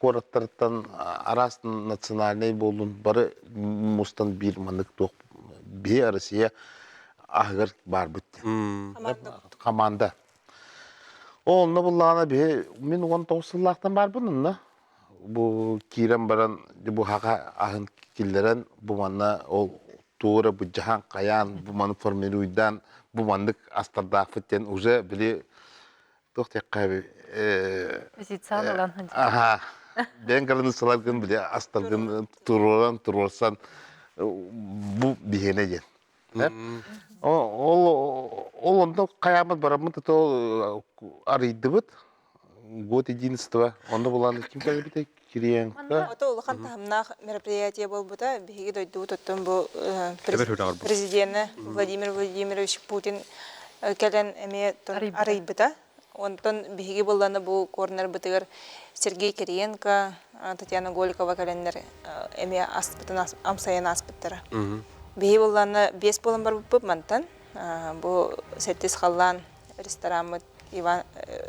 куораттарыттан араас национальнай буоллун бары мустан биир маннык туох биһи Россия аһыгар баарбыт диэн. Команда. Ол онно буллаҕына биһи мин 19 сыллаахтан баарбын онно. Бу киирэн баран бу хаха аһын киллэрэн бу манна ол туора быдьаһан хайаан бу маны формируйдаан бу маннык астардаахпыт диэн уже били туох диэххэ Позиция ылан аха бэйэҥ кырыныссаларгын били астаргын туруоран туруорсан бу биһиэнэ диэн ол ол онно хайааммыт бараммыт то арыйдыбыт год единства онно булан ким кэлбитэ Кириенко Ото улахан таһымнаах мероприятие буолбута. Биһиги дойдубут оттон бу президенэ Владимир Владимирович Путин кэлэн эмиэ арыйбыта. Онтон биһиги булланы бу корнербытыгар Сергей Кириенко, Татьяна Голикова кэлэннэр эмиэ аспытын амсайан ааспыттара. Биһиги булланы биэс буолан барбыппыт мантан. Бу сэттис халлаан рестораммыт Иван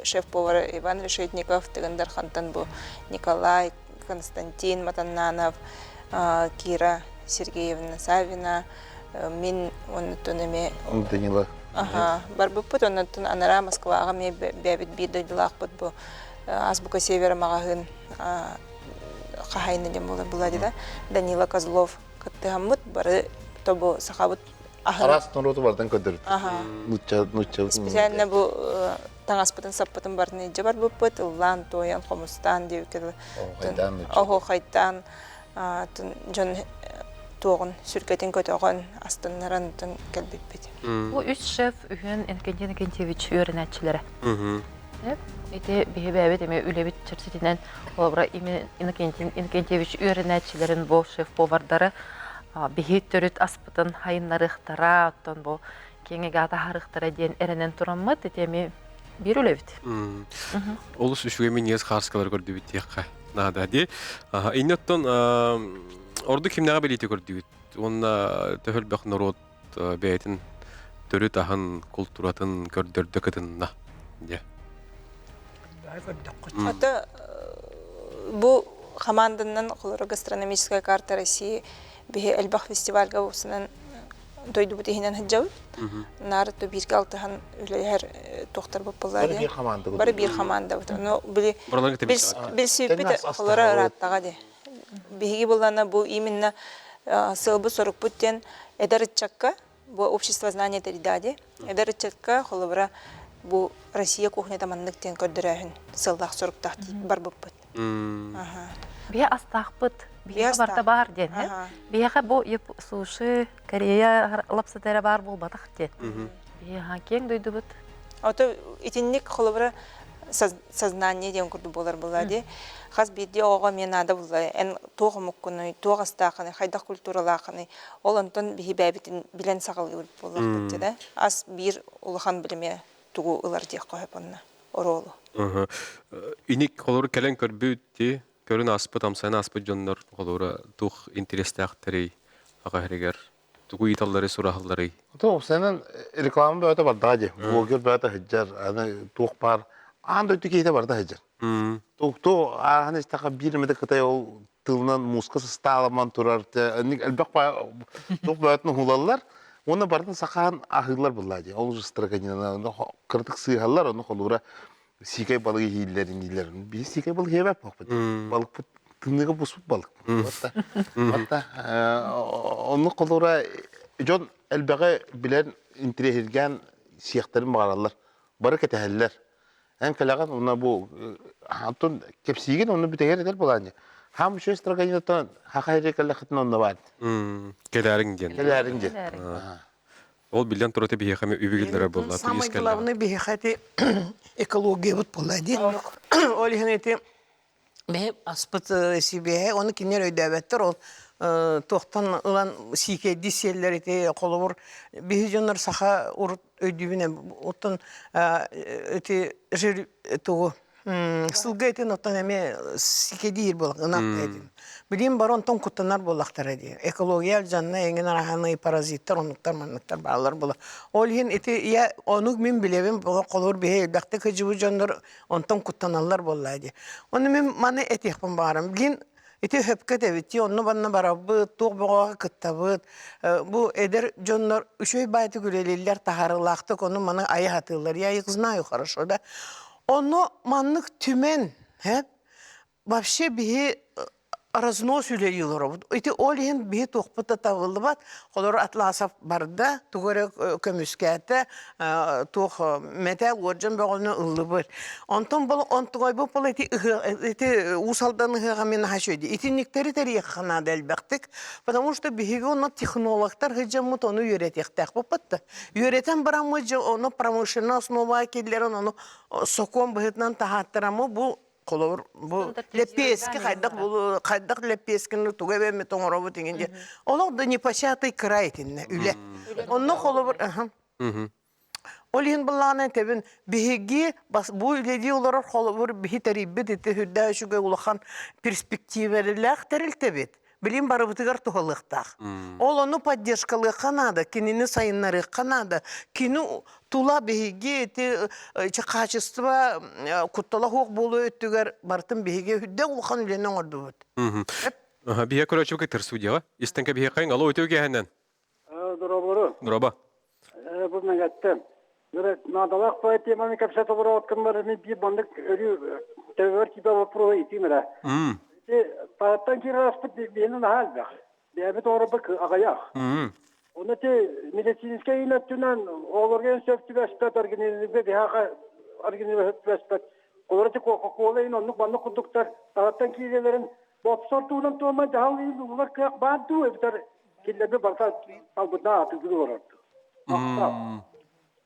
шеф-повар Иван Решетников, Тыгын Дархантан бу Николай, Константин Матаннанов, Кира Сергеевна Савина, мин оннуттан эмиэ Данила. Аха, барбыппыт оннуттан анараа Москваҕа эмиэ бэйэбит биир дойдулаахпыт бу Азбука Севера маҕаһыын хаһайына диэн буолар буолла Данила Козлов кыттыһаммыт бары тобу сахабыт Араас норуоту барытын көрдөрбүт. Нучча, нучча. Специально бу таҥаспытын саппытын барытын илдьэ барбыппыт, ыллаан, туойан, хомустаан диэбиккэ оһуохайдаан дьон туоҕун сүргэтин көтөҕөн, астыннаран кэлбиппит. Бу үс шеф үһүөн Иннокентий Иннокентьевич үөрэнээччилэрэ. Ити биһи бэйэбит эмиэ үлэбит чэрчитинэн холобура Иннокентий Иннокентьевич үөрэнээччилэрин бу шеф-повардары биһи төрүт аспытын хайыннарыахтара, оттон бу киэҥ эйгэҕэ таһаарыахтара диэн эрэнэн тураммыт, ити эмиэ биир үлэбит. Олус үчүгэй минньигэс хааскалары көрдүбүт диэххэ наада дии. Инне оттон ордук кимнээҕи билиити көрдүгүт? Уонна төһө элбэх норуот бэйэтин төрүт аһын, култууратын көрдөрдө кытынна? Дьэ. Ата бу хамаанданан холоро гастрономическая карта России биһи элбэх фестивальга уопсанан дойдубут иһинэн сылдьабыт. Наар то бииргэ алтыһан үлэлэһэр туохтар боппуллар Бары биир хамаанда Бары биир хамаандабыт. Ну били билсибиппит холоро ырааттаҕа дии. Биһиги буллана бу именно сыалбыт сорукпут диэн эдэр ыччакка бу общество знания тэрийдээди. Эдэр ыччакка холобура бу Россия кухнята маннык диэн көрдөрөөһүн сыаллаах соруктаах барбыппыт. Биһи астаахпыт, биһиэхэ барыта баар диэн. Биһиэхэ бу суши, Корея лапсата эрэ баар буолбатах диэн. Биһиэхэ киэҥ дойдубут. Ото итинник холобура сознание диэн курдук буолар буолла дии. Хас биирдии оҕоҕо эмиэ наада буолла. Эн туох омуккунуй, туох астааххыный, хайдах культуралааххыный. Ол онтон биһи бэйэбитин билэн саҕалыыбыт буоллахпыт дии да. Ас биир улахан билими тугу ылар диэххэ сөп онно оруолу. Иник холору кэлэн көрбүт дии, көрүн ааспыт, амсайан ааспыт дьоннор холорура туох интэриэстээхтэрий аҕа иһигэр тугу ыйыталларый, сураһалларый? Уопсайынан реклама бөҕөтө бардаҕа дии. Блогер бөҕөтө сылдьар, аны туох баар аан дойду киһитэ барыта сылдьар. Туох ааһан истэххэ биир эмэтэ Кытай ол тылынан мууска сыстааламан турар, элбэх туох бөҕөтүн уһулаллар. Уонна барытын сахаан аһыыллар буллаа дии. Ол уже строканина кыратык сыыһаллар, ону холуура сиикэй балыгы иһииллэр, иниилэр. Биһи сиикэй балык иһэбэт буолбут. Балыкпыт тымныыга буспут балык. Батта оннук холуура дьон элбэҕи билэн интириэһиргээн сиэхтэрин баҕараллар. Бары кэтэһэллэр. Эн кэлэҕин уонна бу антон кэпсиигин онно бүтэһигэр этэр буолаанньа. Хаам үчүгэй строганинаттан хаха иһирэ кэллэххитинэ онно баар. Кэлээриҥ диэн. Кэлээриҥ диэн. Ол биллэн турар биһиэхэ үбүгүллэрэ буолла. Самое главное биһиэхэ ити экологиябыт буолла дии. Ол иһин ити биһи аспыт сибиэһэ, оны кинилэр өйдөөбөттөр ол. туохтан ылан сиикэйдии сиэллэр ити холобур биһи дьоннор саха урут өйдүүбүн оттон ити жир тугу сылга этин оттон эмиэ сиикэйдиир буолах ынах этин билим бар онтон куттанар буоллахтара дии экология алдьанна эҥин араһаны паразиттар оннуктар манныктар бааллар була ол иһин ити я онук мин билэбин холобур биһи элбэхтик кыдьыбыт дьоннор онтон куттаналлар буоллаа дии ону мин маны этиэхпин баҕарам билин Ити сөпкө этэбит дии, онно-манна барабыт, туох бөҕөҕө кыттабыт. Бу эдэр дьоннор үчүгэй баайдык үлэлииллэр, таһаарыылаахтык ону-маны айа сатыыллар. Я их знаю хорошо, да. Ону маннык түмэн, һэ, вообще биһи разнос үлэлии олоробут. Ити ол иһин биһи туохпут да табыллыбат. Холор Атласов барда, тугу эрэ көмүскээтэ, туох мэтээл уордьан бөҕөнү ыллыбыт. Онтон бол онтугайбыт бол ити ити Уус Алдан ыһыаҕа мин наһаа үчүгэй. Итинниктэри тэрийиэххэ наада элбэхтик. Потому что биһиги онно технологтар сылдьаммыт ону үөрэтиэхтээхпит да. Үөрэтэн бараммыт дьэ ону промышленная основа киллэрэн ону сокуон быһыытынан таһааттараммыт бу холобур бу лэппиэски хайдах хайдах лэппиэскини тугу эбэммит оҥоробут иҥин диэн олох да непочатый край итиннэ үлэ онно холобур ол иһин былаана этэбин биһиги бу үлэлии олорор холобур биһи тэрийбит ити үрдээх үчүгэй улахан перспективэлээх тэрилтэбит билим барыбытыгар туһалыахтаах. Ол ону поддержкалыахха наада, кинини сайыннарыахха наада. Кини тула биһиги ити качество куттала суох буолуу өттүгэр барытын биһиги үрдэ улахан үлэни оҥордубут. Биһиэ көрөөччү кытыр судьяҕа. Истэн кэбиһиэххэйиҥ. Алло, үтүө киэһэнэн. Дорообору. Дороба. Бу мэҥэттэн. Наадалаах поэт теманы кэпсэтэ олороот бар мин биир маннык өрүү төбөбөр киирбэ боппуруоһу итиим эрэ. Ити таһыттан киирэр аспыт биһини наһаа элбэх. Бэйэбит оҥорбут аҕыйах. Оны ити медицинскэй иин өттүнэн оҕолорго эн сөп түбэспэт, организмга биһиэхэ организмга сөп түбэспэт. Олор ити Кока-Кола иин оннук маннык курдуктар таһыттан киирэлэрин бопсор туһунан туома дьаһал иин ылар кыах баар дуу эбэтэр Кинилэргэ барыта талбытынан атыылыы олорор.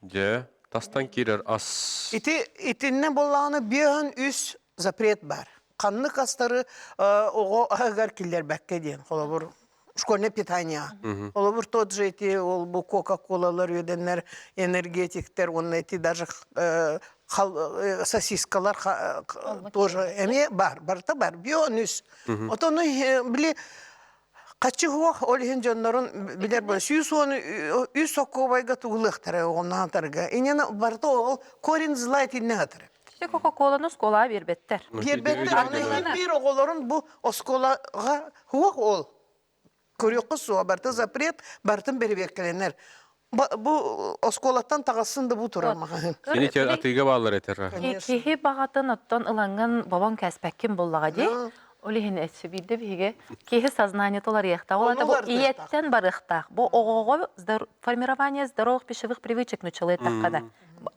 Дьэ, тастан киирэр ас. Ити итиннэ буоллаҕына биэһэн үс запрет бар. Ханнык астары оҕо аһыгар киллэрбэккэ диэн, холобур, школьное питание. Холобур, тот же эти ол бу кока-колалар үөдэннэр, энергетиктер, уонна эти даже сосискалар тоже эмиэ бар, барыта бар. Бион үс. Отон били Хаччы суох, ол иһин дьоннорун билэр буолан 113 сокуобайга тугулыахтара оҕоннаатарга. Инена барыта ол корень зла итиннэ хатар. Ити Кока-Коланы оскуолаҕа биэрбэттэр. Биэрбэттэр. Аны биир оҕолорун бу оскуолаҕа суох ол. Көрүөххэ суох. Барыта запрет, барытын бэрэбиэркэлэнэр. Бу оскуолаттан таҕыссын да бу турар маҕаһыын. Кини атыыга бааллар этэр. Киһи баҕатын оттон ылаҥҥын бобон кээспэккин буллаҕа дии. Ол иһин этси биирдэ биһиги киһи сознаниета уларыйыахтаах. Ол бу ийэттэн барыахтаах. Бу оҕоҕо формирование здоровых пищевых привычек нучалыы эттэххинэ.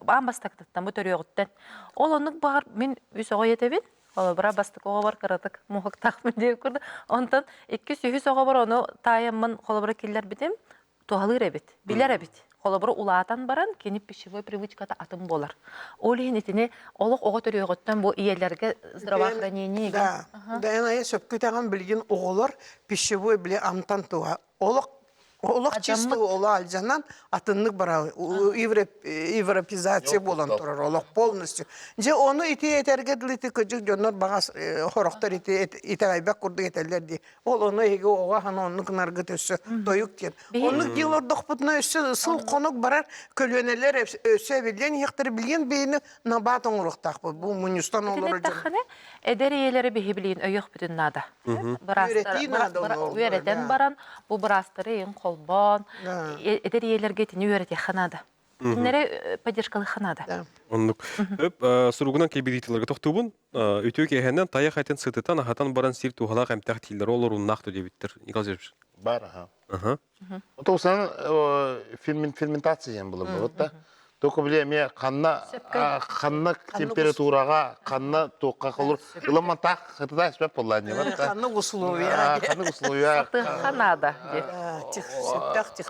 Аан бастакытыттан бу төрүөҕүттэн. Ол оннук баҕар мин үс оҕо ийэтэбин. Холобура бастакы оҕобор кыратык муһуктаахпын диэн курдук. Онтон иккис үһүс оҕобор ону таайаммын холобура киллэрбитим. Туһалыыр эбит, билэр эбит. Холобура, улаатан баран кини пищевой привычката атын буолар. Ол иһин итини олох оҕо төрүөҕүттэн бу ийэлэргэ здравоохранение Да, да эн айа сөпкө этэҕин билигин оҕолор пищевой били амтан туһа олох олох чисто оло алдьанан атыннык бара европеизация буолан турар олох полностью дьэ ону ити этэргэ дылы ити кыдьык дьоннор баҕас хорохтор ити итэҕэйбэт курдук этэллэр дии Ол ону эһиги оҕо аһан оннук гынаргыт өссө тойук диэн. Оннук дии олордохпутуна өссө сыл хонук барар көлүөнэлэр өссө эбиллэн иһиэхтэрэ билигин биһини набаат оҥоруохтаахпыт. Бу мунньустан олорор дьон. Эдэр ийэлэри биһи билигин өйөхпүтүн наада. Үөрэтии наада Үөрэтэн баран бу быраастары ыйын холбоон эдэр ийэлэргэ итини үөрэтиэххэ наада. Кинилэри поддержкалыахха наада. Оннук. Өп суругунан кэбириитилэргэ тохтуубун. Үтүө киэһэнэн тайах этин сытытан аһатан баран сир туһалаах эмтээх тииллэр олоруннаах диэбиттэр. Николай Сергеевич. Бар, аха. Аха. Отусан ферментация диэн булар да. Только били эмиэ ханна ханна температураҕа ханна туохха холур ыламан таах хытыта испэт буоллаа не Ханнык условия. Ханнык условия. Сатыахха наада.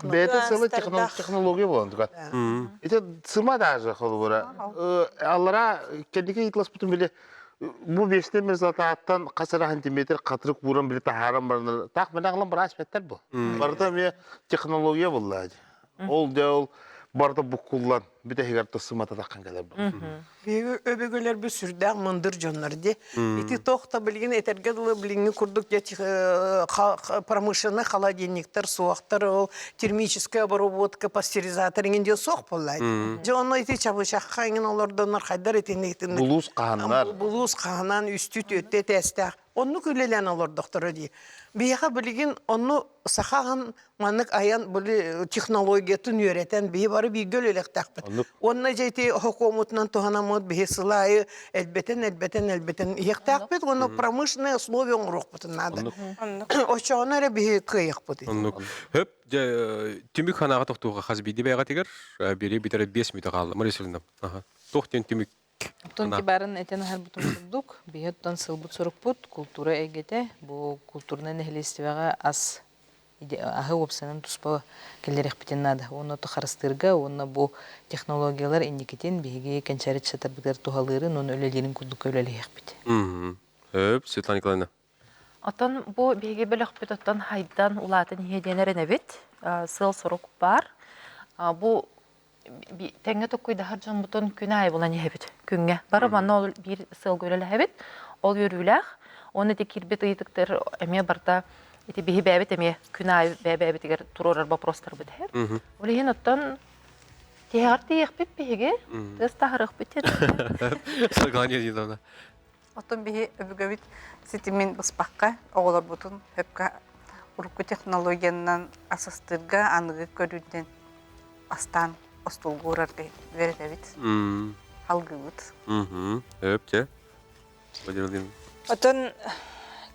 Бэйэтэ сылы технология буолан туга. Ити сыма даже холобура. Аллара кэнники ыйытыласпытым били. Бу вечный мерзлотаттан хас эрэ сантиметр хатырык ууран били таһааран баранар. Так мен аҕалан быраас бэттэр бу. Барыта эмиэ технология булла. Ол дьэ ол барыта буккуллан бүтэһигэр тылсымата таххан кэлэр бу. Биһиги өбүгэлэрбит сүрдээх мындыр дьоннор ди. Ити туох да билигин этэргэ дылы билиҥҥи курдук дьэ промышленный холодильниктар суохтар, ол термическая обработка, пастеризатор иҥин диэн суох буолла. Дьэ онно ити чабычахха иҥин олордоннор хайдар итинник итинник Булуус хаһаннар. Булуус хаһанан үстүү түөттэ этээстээх. Оннук үлэлээн олордохторо дии. Биһиэхэ билигин онну саха аһын маннык айан били технологиятын үөрэтэн биһи бары бииргэ үлэлэхтэхпит. Уонна дьэ ити хокуомутунан туһанаммыт биһи сыл аайы элбэтэн элбэтэн элбэтэн иһиэхтээхпит уонна промышленные условия оҥоруохпутун наада. Оччоҕуна эрэ биһи кыайыахпыт. Оннук. Хөп дьэ түмүк ханаҕа тохтууга хас биирдии бэйэҕитигэр бири бүтэрэ 5 мүнүүтэ хаалла. Мария Васильевна. Туох диэн түмүк Оттон барын этэн аһарбытым курдук, биһи оттон сылбыт сорукпут култуура эйгэтэ, бу култуурунай нэһилиэстибэҕэ ас аһы уопсайынан туспа киллэриэхпитин наада. Уонна ото харыстыырга уонна бу технологиялар инникитин биһиги кэнчээри ыччаттарбытыгар туһалыырын уонна үлэлиирин курдук үлэлэһиэхпит. Хөп, Светлана Николаевна. Оттон бу биһиги бөлөхпүт оттон хайдан улаатан иһиэ диэн эрэнэбит. Сыал-сорук баар. Бу тэҥҥэ токкуйдаһар дьоммутун күн аайы булан иһэбит күҥҥэ. Бары манна ол биир сыалга үлэлэһэбит. Ол үөрүүлээх. Уонна ити киирбит ыйытыктар эмиэ барыта ити биһи бэйэбит эмиэ күн аайы бэйэ-бэйэбитигэр туруорар вопростарбыт иһэр. Ол иһин оттон тиһэҕэр тиийиэхпит биһиги. Тыас таһарыахпыт диэн. Саргылана Леонидовна. Оттон биһи өбүгэбит ситимин быспакка оҕолорбутун сөпкө урукку технологиянан асастыырга аныгы көрүүнэн астаан остуолга уурарга үөрэтэбит, алгыыбыт. Өп, чэ. Оттон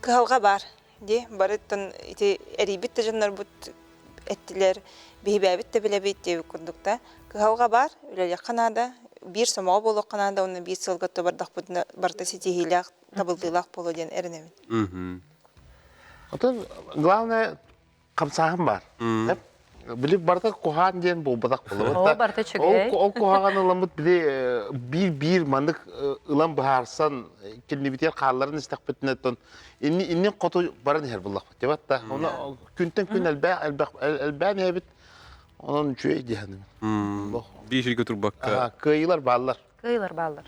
кыһалҕа баар дии. Барыттан ити эрийбит да дьоннорбут эттилэр, биһибээбит да билэбит диэбит курдук да. Кыһалҕа баар, үлэлиэххэ наада, биир сомоҕо буолуохха наада уонна биир сылга бардахпытына барыта ситиһиилээх, табыллыылаах буолуо диэн эрэнэбин. Оттон главное хамсааһын баар. Били барыта куһаан диэн буолбатах буолла. Оо, барыта үчүгэй. Ол куһаҕан ыламмыт били биир-биир маннык ылан быһаарсан кинибитигэр хаалларын истэхпитинэ оттон инни иннин хоту баран иһэр буллахпыт дебат да. Оны күнтэн күн элбээх элбэх элбээн иһэбит. Онон үчүгэй диэхэним. Биир сиргэ турбакка. Кыайыылар бааллар. Кыайыылар бааллар.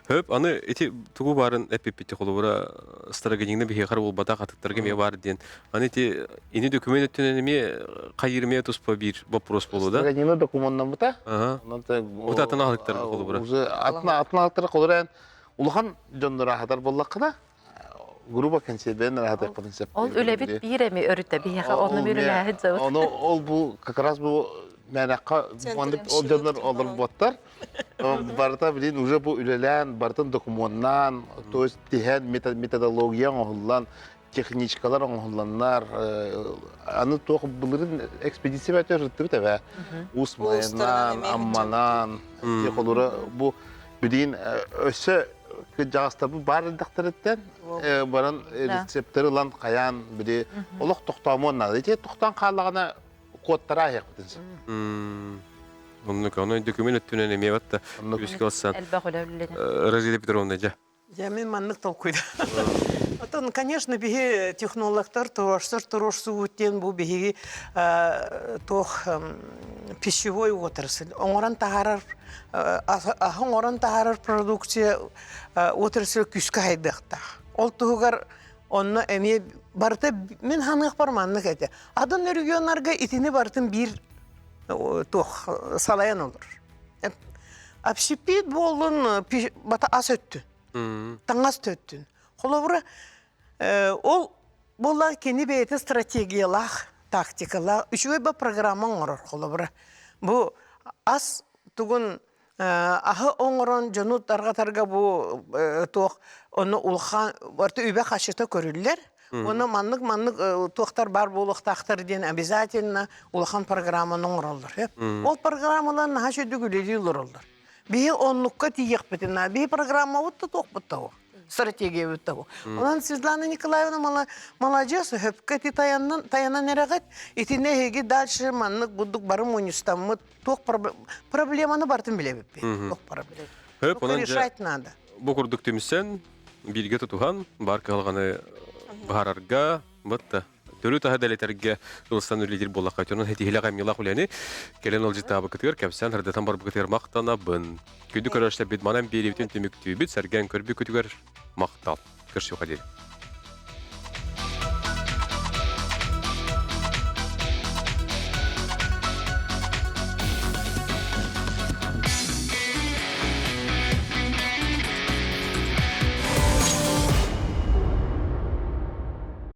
Хөп, аны ити тугу баарын эппиппити холобура Старогенигна биһиэхэр буолбатах атыттарга эмиэ баар диэн. Аны ити ини документ өттүнэн эмиэ хайыыр эмиэ туспа биир вопрос буолуо да? Старогенина докумуоннаммыта. Онон атын аһылыктарга холобура. Уже атын атын аһылыктарга холобура улахан дьоннор аһатар буоллаххына грубо консервен аһатыахпытын сөп. Ол үлэбит биир эми өрүтэ биһиэхэ онно биир үлэһит зовут. Ону ол бу как раз бу мэнэххэ ол дьоннор олорботтор. Барыта билин уже бу үлэлээн, барытын докумуоннаан, то есть тиһэн методология оҥоһуллан, техничкалар оҥоһулланнар, аны туох былырын экспедиция бөтө ырыттыбыт эбэ. Уус Майанан, Амманан, холура бу билин өссө кырдьаҕастарбыт баар эрдэхтэриттэн баран рецептери ылан хайаан били олох тохтоомуон наада. Ити тохтоон хааллаҕына куоттара аһыахпытын сөп. Оннук, ону дөкүмүн өттүнэн эмиэ батта үскэ ылсан. Элбэх үлэ үлэлэнэр. Розалия Петровна, дьэ. Я мен маннык толкуйда. Отон, конечно, биһи технологтар туруорсар туруорсубут диэн бу биһиги туох пищевой отрасль оҥорон таһаарар аһы оҥорон таһаарар продукция отрасль күүскэ хайдыахтаах. Ол туһугар онно эмиэ барыта мин ханыахпар маннык этэ. Атын регионнарга итини барытын биир туох салайан олорор. Общепит буоллун бата ас өттүн, таҥас өттүн. Холобура, ол буолла кини бэйэтэ стратегиялаах, тактикалаах, үчүгэй ба программа оҥорор холобура. Бу ас тугун аһы оҥорон дьону тарҕатарга бу туох ону улахан барыта үбэ-харчыта көрүллэр. Уонна маннык-маннык туохтар баар буолуохтаахтар диэн обязательно улахан программаны оҥороллор. Ол программалар наһаа үчүгэй үлэлии олороллор. Биһи оннукка тиийиэхпитин наада. Биһи программабыт да туохпут да суох. Стратегиябыт да суох. Онон Светлана Николаевна маладьыас, сөпкө ити таянан, таянан эрэҕит. Итини эһиги дальше маннык бурдук бары мунньустаммыт туох проблеманы барытын билэбиппит. Туох проблема. Хөп, онон решать надо. бу курдук түмсэн, бииргэ тутуһан, бар кыһалҕаны быһаарарга, бытта төрүт аһы дэлэтэргэ ылсан үлэлиир буоллахха, онон хэтиһилэх эмилах үлэни кэлэн ылдьытаабыкытыгар кэпсээн ырдатан барбыкытыгар махтанабын. Күндү көрөөччүлэрбит манан биэриибитин түмүктүүбүт, сэргээн көрбүккүтүгэр махтал. Көрсүөххэ диэри.